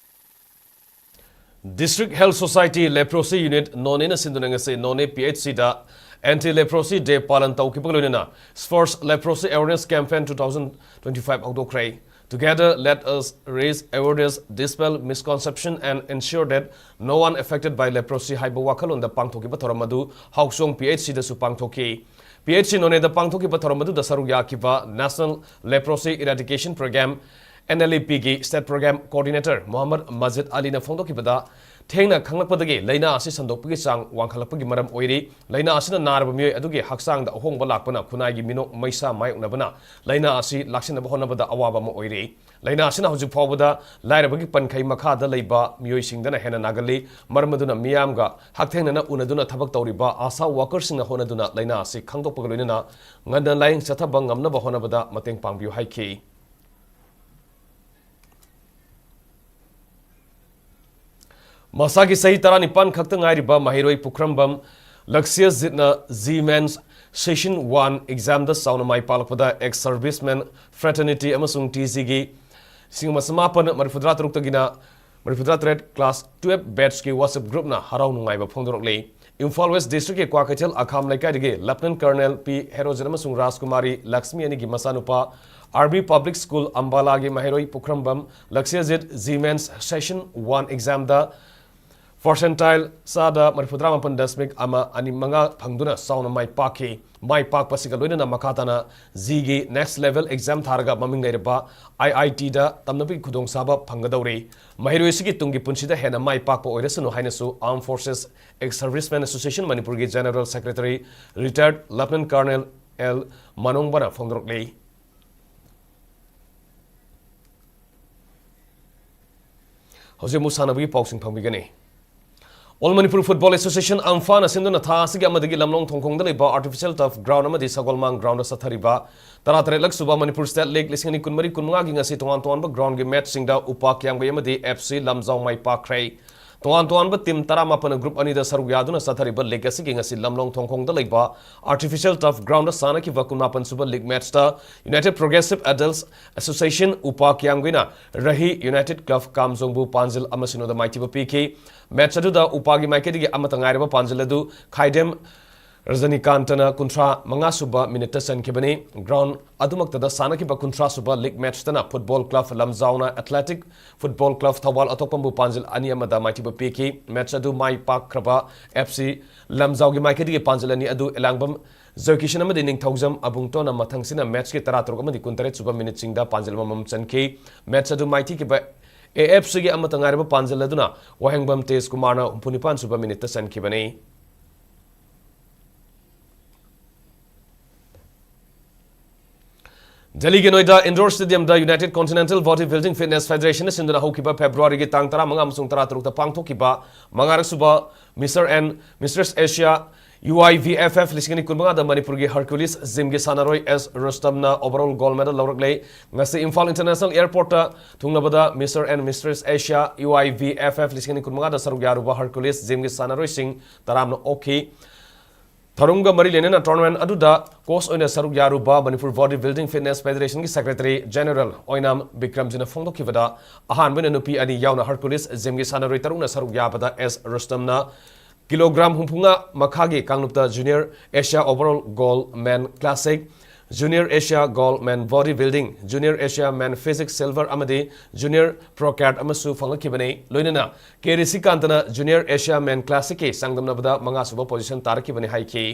District health society leprosy unit ꯅꯣꯅꯦꯅ ꯁꯤꯟꯗꯨꯅ ꯉꯁꯤ ꯅꯣꯅꯦ ꯄꯤ ꯑꯩꯆ ꯁꯤꯗ Anti Leprosy Day ꯄꯥꯂꯟ ꯇꯧꯈꯤꯕꯒ ꯂꯣꯏꯅꯅ Sparsh Leprosy Awareness Campaign two thousand twenty-five ꯍꯧꯗꯣꯛꯈ꯭ꯔꯦ꯫ Together, let us raise awareness, dispel misconception and ensure that no one affected by leprosy ꯍꯥꯏꯕ ꯋꯥꯈꯜꯂꯣꯟꯗ ꯄꯥꯡꯊꯣꯛꯈꯤꯕ ꯊꯧꯔꯝ ꯑꯗꯨ ꯍꯥꯎꯆꯣꯡ PHCꯗꯁꯨ ꯄꯥꯡꯊꯣꯛꯈꯤ꯫ PHC ꯅꯣꯅꯦꯗ ꯄꯥꯡꯊꯣꯛꯈꯤꯕ ꯊꯧꯔꯝ ꯑꯗꯨꯗ ꯁꯔꯨꯛ ꯌꯥꯈꯤꯕ National Leprosy Eradication Program, NLEPꯒꯤ State Program Coordinator Mohammad ꯃꯖꯤꯗ ꯑꯂꯤꯅ ꯐꯣꯡꯗꯣꯛꯈꯤꯕꯗ, ꯊꯦꯡꯅ ꯈꯪꯂꯛꯄꯗꯒꯤ ꯂꯥꯏꯅꯥ ꯑꯁꯤ ꯁꯟꯗꯣꯛꯄꯒꯤ ꯆꯥꯡ ꯋꯥꯡꯈꯠꯂꯛꯄꯒꯤ ꯃꯔꯝ ꯑꯣꯏꯔꯤ꯫ ꯂꯥꯏꯅꯥ ꯑꯁꯤꯅ ꯅꯥꯔꯕ ꯃꯤꯑꯣꯏ ꯑꯗꯨꯒꯤ ꯍꯛꯆꯥꯡꯗ ꯑꯍꯣꯡꯕ ꯂꯥꯛꯄꯅ ꯈꯨꯟꯅꯥꯏꯒꯤ ꯃꯤꯅꯣꯛ ꯃꯩꯁꯥ ꯃꯥꯌꯣꯛꯅꯕꯅ ꯂꯥꯏꯅꯥ ꯑꯁꯤ ꯂꯥꯛꯁꯤꯟꯅꯕ ꯍꯣꯠꯅꯕꯗ ꯑꯋꯥꯕ ꯑꯃ ꯑꯣꯏꯔꯤ꯫ ꯂꯥꯏꯅꯥ ꯑꯁꯤꯅ ꯍꯧꯖꯤꯛ ꯐꯥꯎꯕꯗ ꯂꯥꯏꯔꯕꯒꯤ ꯄꯟꯈꯩ ꯃꯈꯥꯗ ꯂꯩꯕ ꯃꯤꯑꯣꯏꯁꯤꯡꯗꯅ ꯍꯦꯟꯅ ꯅꯥꯒꯜꯂꯤ꯫ ꯃꯔꯝ ꯑꯗꯨꯅ ꯃꯤꯌꯥꯝꯒ ꯍꯛꯊꯦꯡꯅꯅ ꯎꯅꯗꯨꯅ ꯊꯕꯛ ꯇꯧꯔꯤꯕ ASHA workerꯁꯤꯡꯅ ꯍꯣꯠꯅꯗꯨꯅ ꯂꯥꯏꯅꯥ ꯑꯁꯤ ꯈꯪꯗꯣꯛꯄꯒ ꯂꯣꯏꯅꯅ ꯉꯟꯅ ꯂꯥꯏꯌꯦꯡ ꯆꯠꯊꯕ ꯉꯝꯅꯕ ꯍꯣꯠꯅꯕꯗ ꯃꯇꯦꯡ ꯄꯥꯡꯕꯤꯌꯨ ꯍꯥꯏꯈꯤ꯫ ꯃꯁꯥꯒꯤ ꯆꯍꯤ ꯇꯔꯥꯅꯤꯄꯥꯟ ꯈꯛꯇ ꯉꯥꯏꯔꯤꯕ ꯃꯍꯩꯔꯣꯏ ꯄꯨꯈ꯭ꯔꯝꯕꯝ ꯂꯛꯁꯤꯌꯖꯤꯠꯅ Zee Mains Session one examꯗ ꯆꯥꯎꯅ ꯃꯥꯏ ꯄꯥꯛꯂꯛꯄꯗ ex serviceman fraternity ꯑꯃꯁꯨꯡ TGꯒꯤ ꯂꯤꯁꯤꯡ ꯑꯃ ꯆꯃꯥꯄꯟ ꯃꯔꯤꯐꯨꯇꯔꯥ ꯇꯔꯨꯛꯇꯒꯤꯅ ꯃꯔꯤꯐꯨꯇꯔꯥ ꯇꯔꯦꯠ class twelve batchꯀꯤ WhatsApp groupꯅ ꯍꯔꯥꯎ ꯅꯨꯡꯉꯥꯏꯕ ꯐꯣꯡꯗꯣꯔꯛꯂꯤ꯫ ꯏꯝꯐꯥꯜ West Districtꯀꯤ ꯀ꯭ꯋꯥꯀꯩꯊꯦꯜ ꯑꯈꯥꯝ ꯂꯩꯀꯥꯏꯗꯒꯤ Lieutenant Colonel P ꯍꯦꯔꯣꯖꯤꯠ ꯑꯃꯁꯨꯡ ꯔꯥꯖꯀꯨꯃꯥꯔꯤ ꯂꯛꯁꯃꯤ ꯑꯅꯤꯒꯤ ꯃꯆꯥꯅꯨꯄꯥ RB Public School ꯑꯝꯕꯥꯂꯥꯒꯤ ꯃꯍꯩꯔꯣꯏ ꯄꯨꯈ꯭ꯔꯝꯕꯝ ꯂꯛꯁꯤꯌꯖꯤꯠ Zee Mains Session one examꯗ percentile ꯆꯥꯗ ꯃꯔꯤꯐꯨꯇꯔꯥ ꯃꯥꯄꯟ ꯗꯁꯃꯤꯛ ꯑꯃ ꯑꯅꯤ ꯃꯉꯥ ꯐꯪꯗꯨꯅ ꯆꯥꯎꯅ ꯃꯥꯏ ꯄꯥꯛꯈꯤ꯫ ꯃꯥꯏ ꯄꯥꯛꯄꯁꯤꯒ ꯂꯣꯏꯅꯅ ꯃꯈꯥ ꯇꯥꯅ Zeeꯒꯤ next level exam ꯊꯥꯔꯒ ꯃꯃꯤꯡ ꯂꯩꯔꯕ IITꯗ ꯇꯝꯅꯕꯒꯤ ꯈꯨꯗꯣꯡꯆꯥꯕ ꯐꯪꯒꯗꯧꯔꯤ꯫ ꯃꯍꯩꯔꯣꯏꯁꯤꯒꯤ ꯇꯨꯡꯒꯤ ꯄꯨꯟꯁꯤꯗ ꯍꯦꯟꯅ ꯃꯥꯏ ꯄꯥꯛꯄ ꯑꯣꯏꯔꯁꯅꯨ ꯍꯥꯏꯅꯁꯨ Armed Forces Ex Servicemen Association ꯃꯅꯤꯄꯨꯔꯒꯤ General Secretary Retired Lieutenant Colonel L ꯃꯅꯣꯡꯕꯅ ꯐꯣꯡꯗꯣꯔꯛꯂꯤ꯫ ꯍꯧꯖꯤꯛ ꯑꯃꯨꯛ ꯁꯥꯟꯅꯕꯒꯤ ꯄꯥꯎꯁꯤꯡ ꯐꯪꯕꯤꯒꯅꯤ꯫ All Manipur Football Association, ꯑꯝꯐꯥꯅ ꯁꯤꯟꯗꯨꯅ ꯊꯥ ꯑꯁꯤꯒꯤ ꯑꯃꯗꯒꯤ ꯂꯝꯂꯣꯡ ꯊꯣꯡꯈꯣꯡꯗ ꯂꯩꯕ Artificial Turf Ground ꯑꯃꯗꯤ ꯁꯒꯣꯜꯃꯥꯡ Groundꯗ ꯆꯠꯊꯔꯤꯕ ꯇꯔꯥꯇꯔꯦꯠꯂꯛ ꯁꯨꯕ ꯃꯅꯤꯄꯨꯔ State League ꯂꯤꯁꯤꯡ ꯑꯅꯤ ꯀꯨꯟꯃꯔꯤ ꯀꯨꯟꯃꯉꯥꯒꯤ ꯉꯁꯤ ꯇꯣꯉꯥꯟ ꯇꯣꯉꯥꯟꯕ groundꯒꯤ matchꯁꯤꯡꯗ ꯎꯄꯥ ꯀꯤꯌꯥꯝꯒꯩ ꯑꯃꯗꯤ FC ꯂꯝꯖꯥꯎ ꯃꯥꯏ ꯄꯥꯛꯈ꯭ꯔꯦ꯫ ꯇꯣꯉꯥꯟ ꯇꯣꯉꯥꯟꯕ team ꯇꯔꯥꯃꯥꯄꯟꯅ group ꯑꯅꯤꯗ ꯁꯔꯨꯛ ꯌꯥꯗꯨꯅ ꯆꯠꯊꯔꯤꯕ league ꯑꯁꯤꯒꯤ ꯉꯁꯤ ꯂꯝꯂꯣꯡ ꯊꯣꯡꯈꯣꯡꯗ ꯂꯩꯕ Artificial Turf Groundꯗ ꯁꯥꯟꯅꯈꯤꯕ ꯀꯨꯟꯃꯥꯄꯟ ꯁꯨꯕ league matchꯇ United Progressive Adults Association ꯎꯄꯥ ꯀꯤꯌꯥꯝꯒꯩꯅ ꯔꯍꯤ United Club ꯀꯥꯝꯖꯣꯡꯕꯨ ꯄꯥꯟꯖꯤꯜ ꯑꯃ ꯁꯤꯅꯣꯗ ꯃꯥꯏꯊꯤꯕ ꯄꯤꯈꯤ꯫ Match ꯑꯗꯨꯗ ꯎꯄꯥꯒꯤ ꯃꯥꯏꯀꯩꯗꯒꯤ ꯑꯃꯠꯇ ꯉꯥꯏꯔꯕ ꯄꯥꯟꯖꯤꯜ ꯑꯗꯨ ꯈꯥꯏꯗꯦꯝ ꯔꯖꯅꯤꯀꯥꯟꯇꯅ ꯀꯨꯟꯊ꯭ꯔꯥ ꯃꯉꯥ ꯁꯨꯕ ꯃꯤꯅꯤꯠꯇ ꯆꯟꯈꯤꯕꯅꯤ꯫ ꯒ꯭ꯔꯥꯎꯟ ꯑꯗꯨꯃꯛꯇꯗ ꯁꯥꯟꯅꯈꯤꯕ ꯀꯨꯟꯊ꯭ꯔꯥ ꯁꯨꯕ ꯂꯤꯒ ꯃꯦꯆꯇꯅ ꯐꯨꯠꯕꯣꯜ ꯀ꯭ꯂꯕ ꯂꯝꯖꯥꯎꯅ ꯑꯦꯊꯂꯦꯇꯤꯛ ꯐꯨꯠꯕꯣꯜ ꯀ꯭ꯂꯕ ꯊꯧꯕꯥꯜ ꯑꯇꯣꯞꯄꯝꯕꯨ ꯄꯥꯟꯖꯤꯜ ꯑꯅꯤ ꯑꯃꯗ ꯃꯥꯏꯊꯤꯕ ꯄꯤꯈꯤ꯫ ꯃꯦꯆ ꯑꯗꯨ ꯃꯥꯏ ꯄꯥꯛꯈ꯭ꯔꯕ ꯑꯦꯐ ꯁꯤ ꯂꯝꯖꯥꯎꯒꯤ ꯃꯥꯏꯀꯩꯗꯒꯤ ꯄꯥꯟꯖꯤꯜ ꯑꯅꯤ ꯑꯗꯨ ꯑꯦꯂꯥꯡꯕꯝ ꯖꯣꯏꯀꯤꯁꯟ ꯑꯃꯗꯤ ꯅꯤꯡꯊꯧꯖꯝ ꯑꯕꯨꯡꯇꯣꯟꯅ ꯃꯊꯪꯁꯤꯅ ꯃꯦꯆꯀꯤ ꯇꯔꯥꯇꯔꯨꯛ ꯑꯃꯗꯤ ꯀꯨꯟꯇꯔꯦꯠ ꯁꯨꯕ ꯃꯤꯅꯤꯠꯁꯤꯡꯗ ꯄꯥꯟꯖꯤꯜ ꯑꯃꯃꯝ ꯆꯟꯈꯤ꯫ ꯃꯦꯆ ꯑꯗꯨ ꯃꯥꯏꯊꯤꯈꯤꯕ ꯑꯦ ꯑꯦꯐ ꯁꯤꯒꯤ ꯑꯃꯠꯇ ꯉꯥꯏꯔꯕ ꯄꯥꯟꯖꯤꯜ ꯑꯗꯨꯅ ꯋꯥꯍꯦꯡꯕꯝ ꯇꯦꯖ ꯀꯨꯃꯥꯔꯅ ꯍꯨꯝꯐꯨ ꯅꯤꯄꯥꯟ ꯁꯨꯕ ꯃꯤꯅꯤꯠꯇ ꯆꯟꯈꯤꯕꯅꯤ꯫ ꯗꯦꯜꯂꯤꯒꯤ ꯅꯣꯏꯗꯥ ꯏꯟꯗꯣꯔ ꯁ꯭ꯇꯦꯗꯤꯌꯝꯗ united continental body building fitness ꯐꯦꯗꯔꯦꯁꯟꯅ ꯁꯤꯟꯗꯨꯅ ꯍꯧꯈꯤꯕ ꯐꯦꯕ꯭ꯔꯨꯋꯥꯔꯤꯒꯤ ꯇꯥꯡ ꯇꯔꯥꯃꯉꯥ ꯑꯃꯁꯨꯡ ꯇꯔꯥꯇꯔꯨꯛꯇ ꯄꯥꯡꯊꯣꯛꯈꯤꯕ ꯃꯉꯥꯔꯛ ꯁꯨꯕ mister and mistress Asia U I V F F ꯂꯤꯁꯤꯡ ꯑꯅꯤ ꯀꯨꯟꯃꯉꯥꯗ ꯃꯅꯤꯄꯨꯔꯒꯤ ꯍꯔꯀꯨꯂꯤꯁ ꯖꯤꯝꯒꯤ ꯁꯥꯟꯅꯔꯣꯏ ꯑꯦꯁ ꯔꯨꯁꯇꯝꯅ ꯑꯣꯚꯔꯑꯣꯜ ꯒꯣꯜꯗ ꯃꯦꯗꯜ ꯂꯧꯔꯛꯂꯦ꯫ ꯉꯁꯤ ꯏꯝꯐꯥꯜ ꯏꯟꯇꯔꯅꯦꯁꯅꯦꯜ ꯑꯦꯌꯔꯄꯣꯔꯠꯇ ꯊꯨꯡꯂꯕꯗ mister and mistress Asia U I V F F ꯂꯤꯁꯤꯡ ꯑꯅꯤ ꯀꯨꯟꯃꯉꯥꯗ ꯁꯔꯨꯛ ꯌꯥꯔꯨꯕ ꯍꯔꯀꯨꯂꯤꯁ ꯖꯤꯝꯒꯤ ꯁꯥꯟꯅꯔꯣꯏꯁꯤꯡ ꯇꯔꯥꯝꯅ ꯑꯣꯛꯈꯤ꯫ ꯊꯧꯔꯝꯒ ꯃꯔꯤ ꯂꯩꯅꯅ ꯇꯣꯔꯅꯥꯃꯦꯟ ꯑꯗꯨꯗ ꯀꯣꯆ ꯑꯣꯏꯅ ꯁꯔꯨꯛ ꯌꯥꯔꯨꯕ ꯃꯅꯤꯄꯨꯔ ꯕꯣꯗꯤ ꯕꯤꯜꯗꯤꯡ ꯐꯤꯠꯅꯦꯁ ꯐꯦꯗꯔꯦꯁꯟꯒꯤ ꯁꯦꯀ꯭ꯔꯦꯇꯔꯤ ꯖꯦꯅꯔꯦꯜ ꯑꯣꯏꯅꯥꯝ ꯕꯤꯀ꯭ꯔꯝꯖꯤꯅ ꯐꯣꯡꯗꯣꯛꯈꯤꯕꯗ, ꯑꯍꯥꯟꯕ ꯑꯣꯏꯅ ꯅꯨꯄꯤ ꯑꯅꯤ ꯌꯥꯎꯅ ꯍꯔꯀꯨꯂꯤꯁ ꯖꯤꯝꯒꯤ ꯁꯥꯟꯅꯔꯣꯏ ꯇꯔꯨꯛꯅ ꯁꯔꯨꯛ ꯌꯥꯕꯗ ꯑꯦꯁ ꯔꯨꯁꯇꯝꯅ ꯀꯤꯂꯣꯒ꯭ꯔꯥꯝ ꯍꯨꯝꯐꯨꯃꯉꯥ ꯃꯈꯥꯒꯤ ꯀꯥꯡꯂꯨꯞꯇ ꯖꯨꯅꯤꯌꯔ ꯑꯦꯁꯤꯌꯥ ꯑꯣꯚꯔꯑꯣꯜ ꯒꯣꯜꯗ ꯃꯦꯟ ꯀ꯭ꯂꯥꯁꯤꯛ, ꯖꯨꯅꯤꯌꯔ ꯑꯦꯁꯤꯌꯥ ꯒꯣꯜꯗ ꯃꯦꯟ ꯕꯣꯗꯤ ꯕꯤꯜꯗꯤꯡ, ꯖꯨꯅꯤꯌꯔ ꯑꯦꯁꯤꯌꯥ ꯃꯦꯟ ꯐꯤꯖꯤꯛꯁ ꯁꯤꯜꯚꯔ ꯑꯃꯗꯤ ꯖꯨꯅꯤꯌꯔ ꯄ꯭ꯔꯣ ꯀ꯭ꯌꯥꯠ ꯑꯃꯁꯨ ꯐꯪꯂꯛꯈꯤꯕꯅꯤ꯫ ꯂꯣꯏꯅꯅ ꯀꯦ ꯔꯤꯁꯤꯀꯥꯟꯇꯅ ꯖꯨꯅꯤꯌꯔ ꯑꯦꯁꯤꯌꯥ ꯃꯦꯟ ꯀ꯭ꯂꯥꯁꯤꯛꯀꯤ ꯆꯥꯡꯗꯝꯅꯕꯗ ꯃꯉꯥꯁꯨꯕ ꯄꯣꯖꯤꯁꯟ ꯇꯥꯔꯛꯈꯤꯕꯅꯤ ꯍꯥꯏꯈꯤ꯫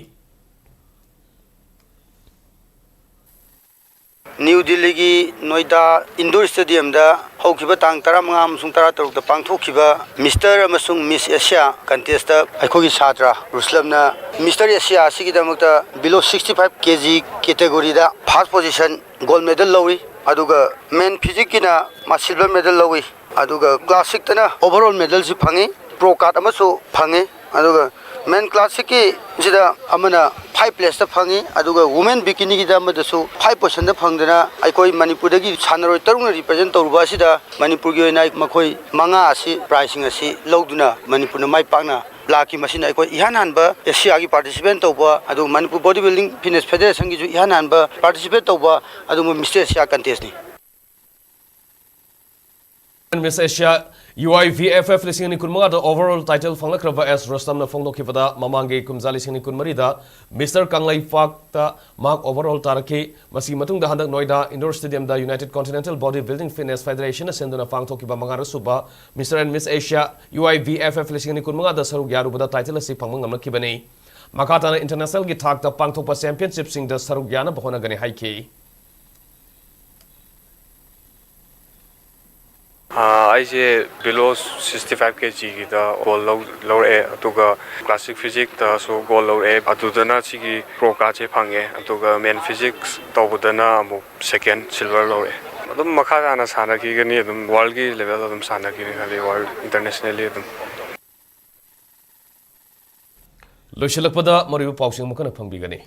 ꯅ꯭ꯌꯨ ꯗꯤꯜꯂꯤꯒꯤ ꯅꯣꯏꯗꯥ ꯏꯟꯗꯣꯔ ꯁ꯭ꯇꯦꯗꯤꯌꯝꯗ ꯍꯧꯈꯤꯕ ꯇꯥꯡ ꯇꯔꯥꯃꯉꯥ ꯑꯃꯁꯨꯡ ꯇꯔꯥꯇꯔꯨꯛꯇ ꯄꯥꯡꯊꯣꯛꯈꯤꯕ ꯃꯤꯁꯇꯔ ꯑꯃꯁꯨꯡ ꯃꯤꯁ ꯑꯦꯁꯤꯌꯥ ꯀꯟꯇꯦꯁꯇ ꯑꯩꯈꯣꯏꯒꯤ ꯁꯥꯇ꯭ꯔ ꯔꯨꯁꯂꯝꯅ ꯃꯤꯁꯇꯔ ꯑꯦꯁꯤꯌꯥ ꯑꯁꯤꯒꯤꯗꯃꯛꯇ below sixty five K G ꯀꯦꯇꯦꯒꯣꯔꯤꯗ ꯐꯥꯔꯁ ꯄꯣꯖꯤꯁꯟ ꯒꯣꯜꯗ ꯃꯦꯗꯜ ꯂꯧꯏ꯫ ꯑꯗꯨꯒ ꯃꯦꯟ ꯐꯤꯖꯤꯛꯀꯤꯅ ꯃꯥ ꯁꯤꯜꯚꯔ ꯃꯦꯗꯜ ꯂꯧꯏ꯫ ꯑꯗꯨꯒ ꯀ꯭ꯂꯥꯁꯤꯛꯇꯅ ꯑꯣꯚꯔꯑꯣꯜ ꯃꯦꯗꯜꯁꯤ ꯐꯪꯉꯤ, ꯄ꯭ꯔꯣ ꯀꯥꯔꯠ ꯑꯃꯁꯨ ꯐꯪꯉꯤ꯫ ꯑꯗꯨꯒ ꯃꯦꯟ ꯀ꯭ꯂꯥꯁꯤꯛꯀꯤ ꯁꯤꯗ ꯑꯃꯅ ꯐꯥꯏꯚ ꯄ꯭ꯂꯦꯁꯇ ꯐꯪꯉꯤ, ꯑꯗꯨꯒ ꯋꯨꯃꯦꯟ ꯕꯤꯀꯤꯅꯤꯒꯤꯗ ꯑꯃꯗꯁꯨ ꯐꯥꯏꯚ ꯄꯣꯖꯤꯁꯟꯗ ꯐꯪꯗꯅ ꯑꯩꯈꯣꯏ ꯃꯅꯤꯄꯨꯔꯗꯒꯤ ꯁꯥꯟꯅꯔꯣꯏ ꯇꯔꯨꯛꯅ ꯔꯤꯄ꯭ꯔꯖꯦꯟ ꯇꯧꯔꯨꯕ ꯑꯁꯤꯗ ꯃꯅꯤꯄꯨꯔꯒꯤ ꯑꯣꯏꯅ ꯃꯈꯣꯏ ꯃꯉꯥ ꯑꯁꯤ ꯄ꯭ꯔꯥꯏꯖꯁꯤꯡ ꯑꯁꯤ ꯂꯧꯗꯨꯅ ꯃꯅꯤꯄꯨꯔꯅ ꯃꯥꯏ ꯄꯥꯛꯅ ꯂꯥꯛꯈꯤ꯫ ꯃꯁꯤꯅ ꯑꯩꯈꯣꯏ ꯏꯍꯥꯟ ꯍꯥꯟꯕ ꯑꯦꯁꯤꯌꯥꯒꯤ ꯄꯥꯔꯇꯤꯁꯤꯄꯦꯠ ꯇꯧꯕ, ꯑꯗꯨꯒ ꯃꯅꯤꯄꯨꯔ ꯕꯣꯗꯤ ꯕꯤꯜꯗꯤꯡ ꯐꯤꯠꯅꯦꯁ ꯐꯦꯗꯔꯦꯁꯟꯒꯤꯁꯨ ꯏꯍꯥꯟ ꯍꯥꯟꯕ ꯄꯥꯔꯇꯤꯁꯤꯄꯦꯠ ꯇꯧꯕ ꯑꯗꯨꯒꯨꯝꯕ ꯃꯤꯁꯇꯔ ꯑꯦꯁꯤꯌꯥ ꯀꯟꯇꯦꯁꯅꯤ꯫ Miss Asia U I V F F ꯂꯤꯁꯤꯡ ꯑꯅꯤ ꯀꯨꯟꯃꯉꯥꯗ overall title ꯐꯪꯂꯛꯈ꯭ꯔꯕ ꯑꯦꯁ ꯔꯨꯁꯇꯝꯅ ꯐꯣꯡꯗꯣꯛꯈꯤꯕꯗ ꯃꯃꯥꯡꯒꯤ ꯀꯨꯝꯖꯥ ꯂꯤꯁꯤꯡ ꯑꯅꯤ ꯀꯨꯟꯃꯔꯤꯗ Mister ꯀꯪꯂꯩꯄꯥꯛꯇ ꯃꯍꯥꯛ overall ꯇꯥꯔꯛꯈꯤ꯫ ꯃꯁꯤꯒꯤ ꯃꯇꯨꯡꯗ ꯍꯟꯗꯛ ꯅꯣꯏꯗꯥ Indoor Stadiumꯗ United Continental Body Building Fitness Federationꯅ ꯁꯤꯟꯗꯨꯅ ꯄꯥꯡꯊꯣꯛꯈꯤꯕ ꯃꯉꯥꯔꯛ ꯁꯨꯕ Mister and Miss Asia U I V F F ꯂꯤꯁꯤꯡ ꯑꯅꯤ ꯀꯨꯟꯃꯉꯥꯗ ꯁꯔꯨꯛ ꯌꯥꯔꯨꯕꯗ title ꯑꯁꯤ ꯐꯪꯕ ꯉꯝꯂꯛꯈꯤꯕꯅꯤ꯫ ꯃꯈꯥ ꯇꯥꯅ internationalꯒꯤ ꯊꯥꯛꯇ ꯄꯥꯡꯊꯣꯛꯄ championshipꯁꯤꯡꯗ ꯁꯔꯨꯛ ꯌꯥꯅꯕ ꯍꯣꯠꯅꯒꯅꯤ ꯍꯥꯏꯈꯤ꯫ ꯑꯥ, ꯑꯩꯁꯦ below sixty five kgꯒꯤꯗ gold ꯂꯧ-, ꯂꯧꯔꯛꯑꯦ, ꯑꯗꯨꯒ classic physiqueꯇꯁꯨ gold ꯂꯧꯔꯛꯑꯦ꯫ ꯑꯗꯨꯗꯅ ꯁꯤꯒꯤ pro cardꯁꯦ ꯐꯪꯉꯦ, ꯑꯗꯨꯒ men physique ꯇꯧꯕꯗꯅ ꯑꯃꯨꯛ second silver ꯂꯧꯔꯛꯑꯦ꯫ ꯑꯗꯨꯝ ꯃꯈꯥ ꯇꯥꯅ ꯁꯥꯟꯅꯈꯤꯒꯅꯤ, ꯑꯗꯨꯝ worldꯀꯤ levelꯗ ꯑꯗꯨꯝ ꯁꯥꯟꯅꯈꯤꯅꯤ ꯈꯜꯂꯤ, world internationally ꯑꯗꯨꯝ꯫ ꯂꯣꯏꯁꯤꯜꯂꯛꯄꯗ ꯃꯔꯨꯑꯣꯏꯕ ꯄꯥꯎꯁꯤꯡ ꯑꯃꯨꯛ ꯍꯟꯅ ꯐꯪꯕꯤꯒꯅꯤ꯫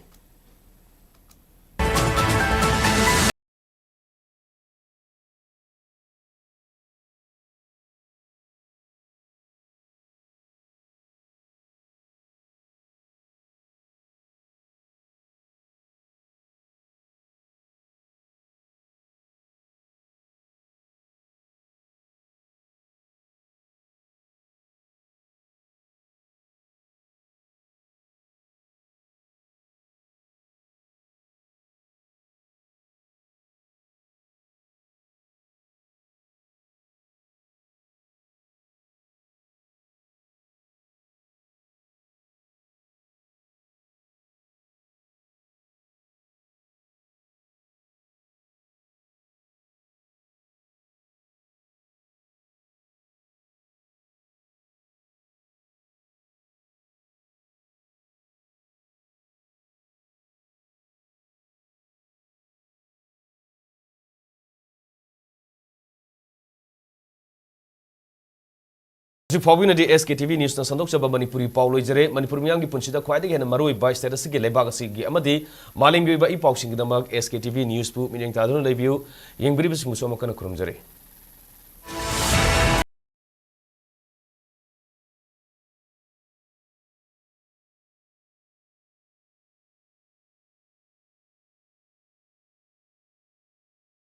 ꯍꯧꯖꯤꯛ ꯐꯥꯎꯕꯒꯤ ꯑꯣꯏꯅꯗꯤ S K T V Newsꯅ ꯁꯟꯗꯣꯛꯆꯕ Manipuri ꯄꯥꯎ ꯂꯣꯏꯖꯔꯦ꯫ ꯃꯅꯤꯄꯨꯔ ꯃꯤꯌꯥꯝꯒꯤ ꯄꯨꯟꯁꯤꯗ ꯈ꯭ꯋꯥꯏꯗꯒꯤ ꯍꯦꯟꯅ ꯃꯔꯨꯑꯣꯏꯕ state ꯑꯁꯤꯒꯤ, ꯂꯩꯕꯥꯛ ꯑꯁꯤꯒꯤ ꯑꯃꯗꯤ ꯃꯥꯂꯦꯝꯒꯤ ꯑꯣꯏꯕ E ꯄꯥꯎꯁꯤꯡꯒꯤꯗꯃꯛ S K T V Newsꯄꯨ ꯃꯤꯠꯌꯦꯡ ꯇꯥꯗꯨꯅ ꯂꯩꯕꯤꯌꯨ꯫ ꯌꯦꯡꯕꯤꯔꯤꯕꯁꯤꯡꯕꯨꯁꯨ ꯑꯃꯨꯛ ꯍꯟꯅ ꯈꯨꯔꯨꯝꯖꯔꯤ꯫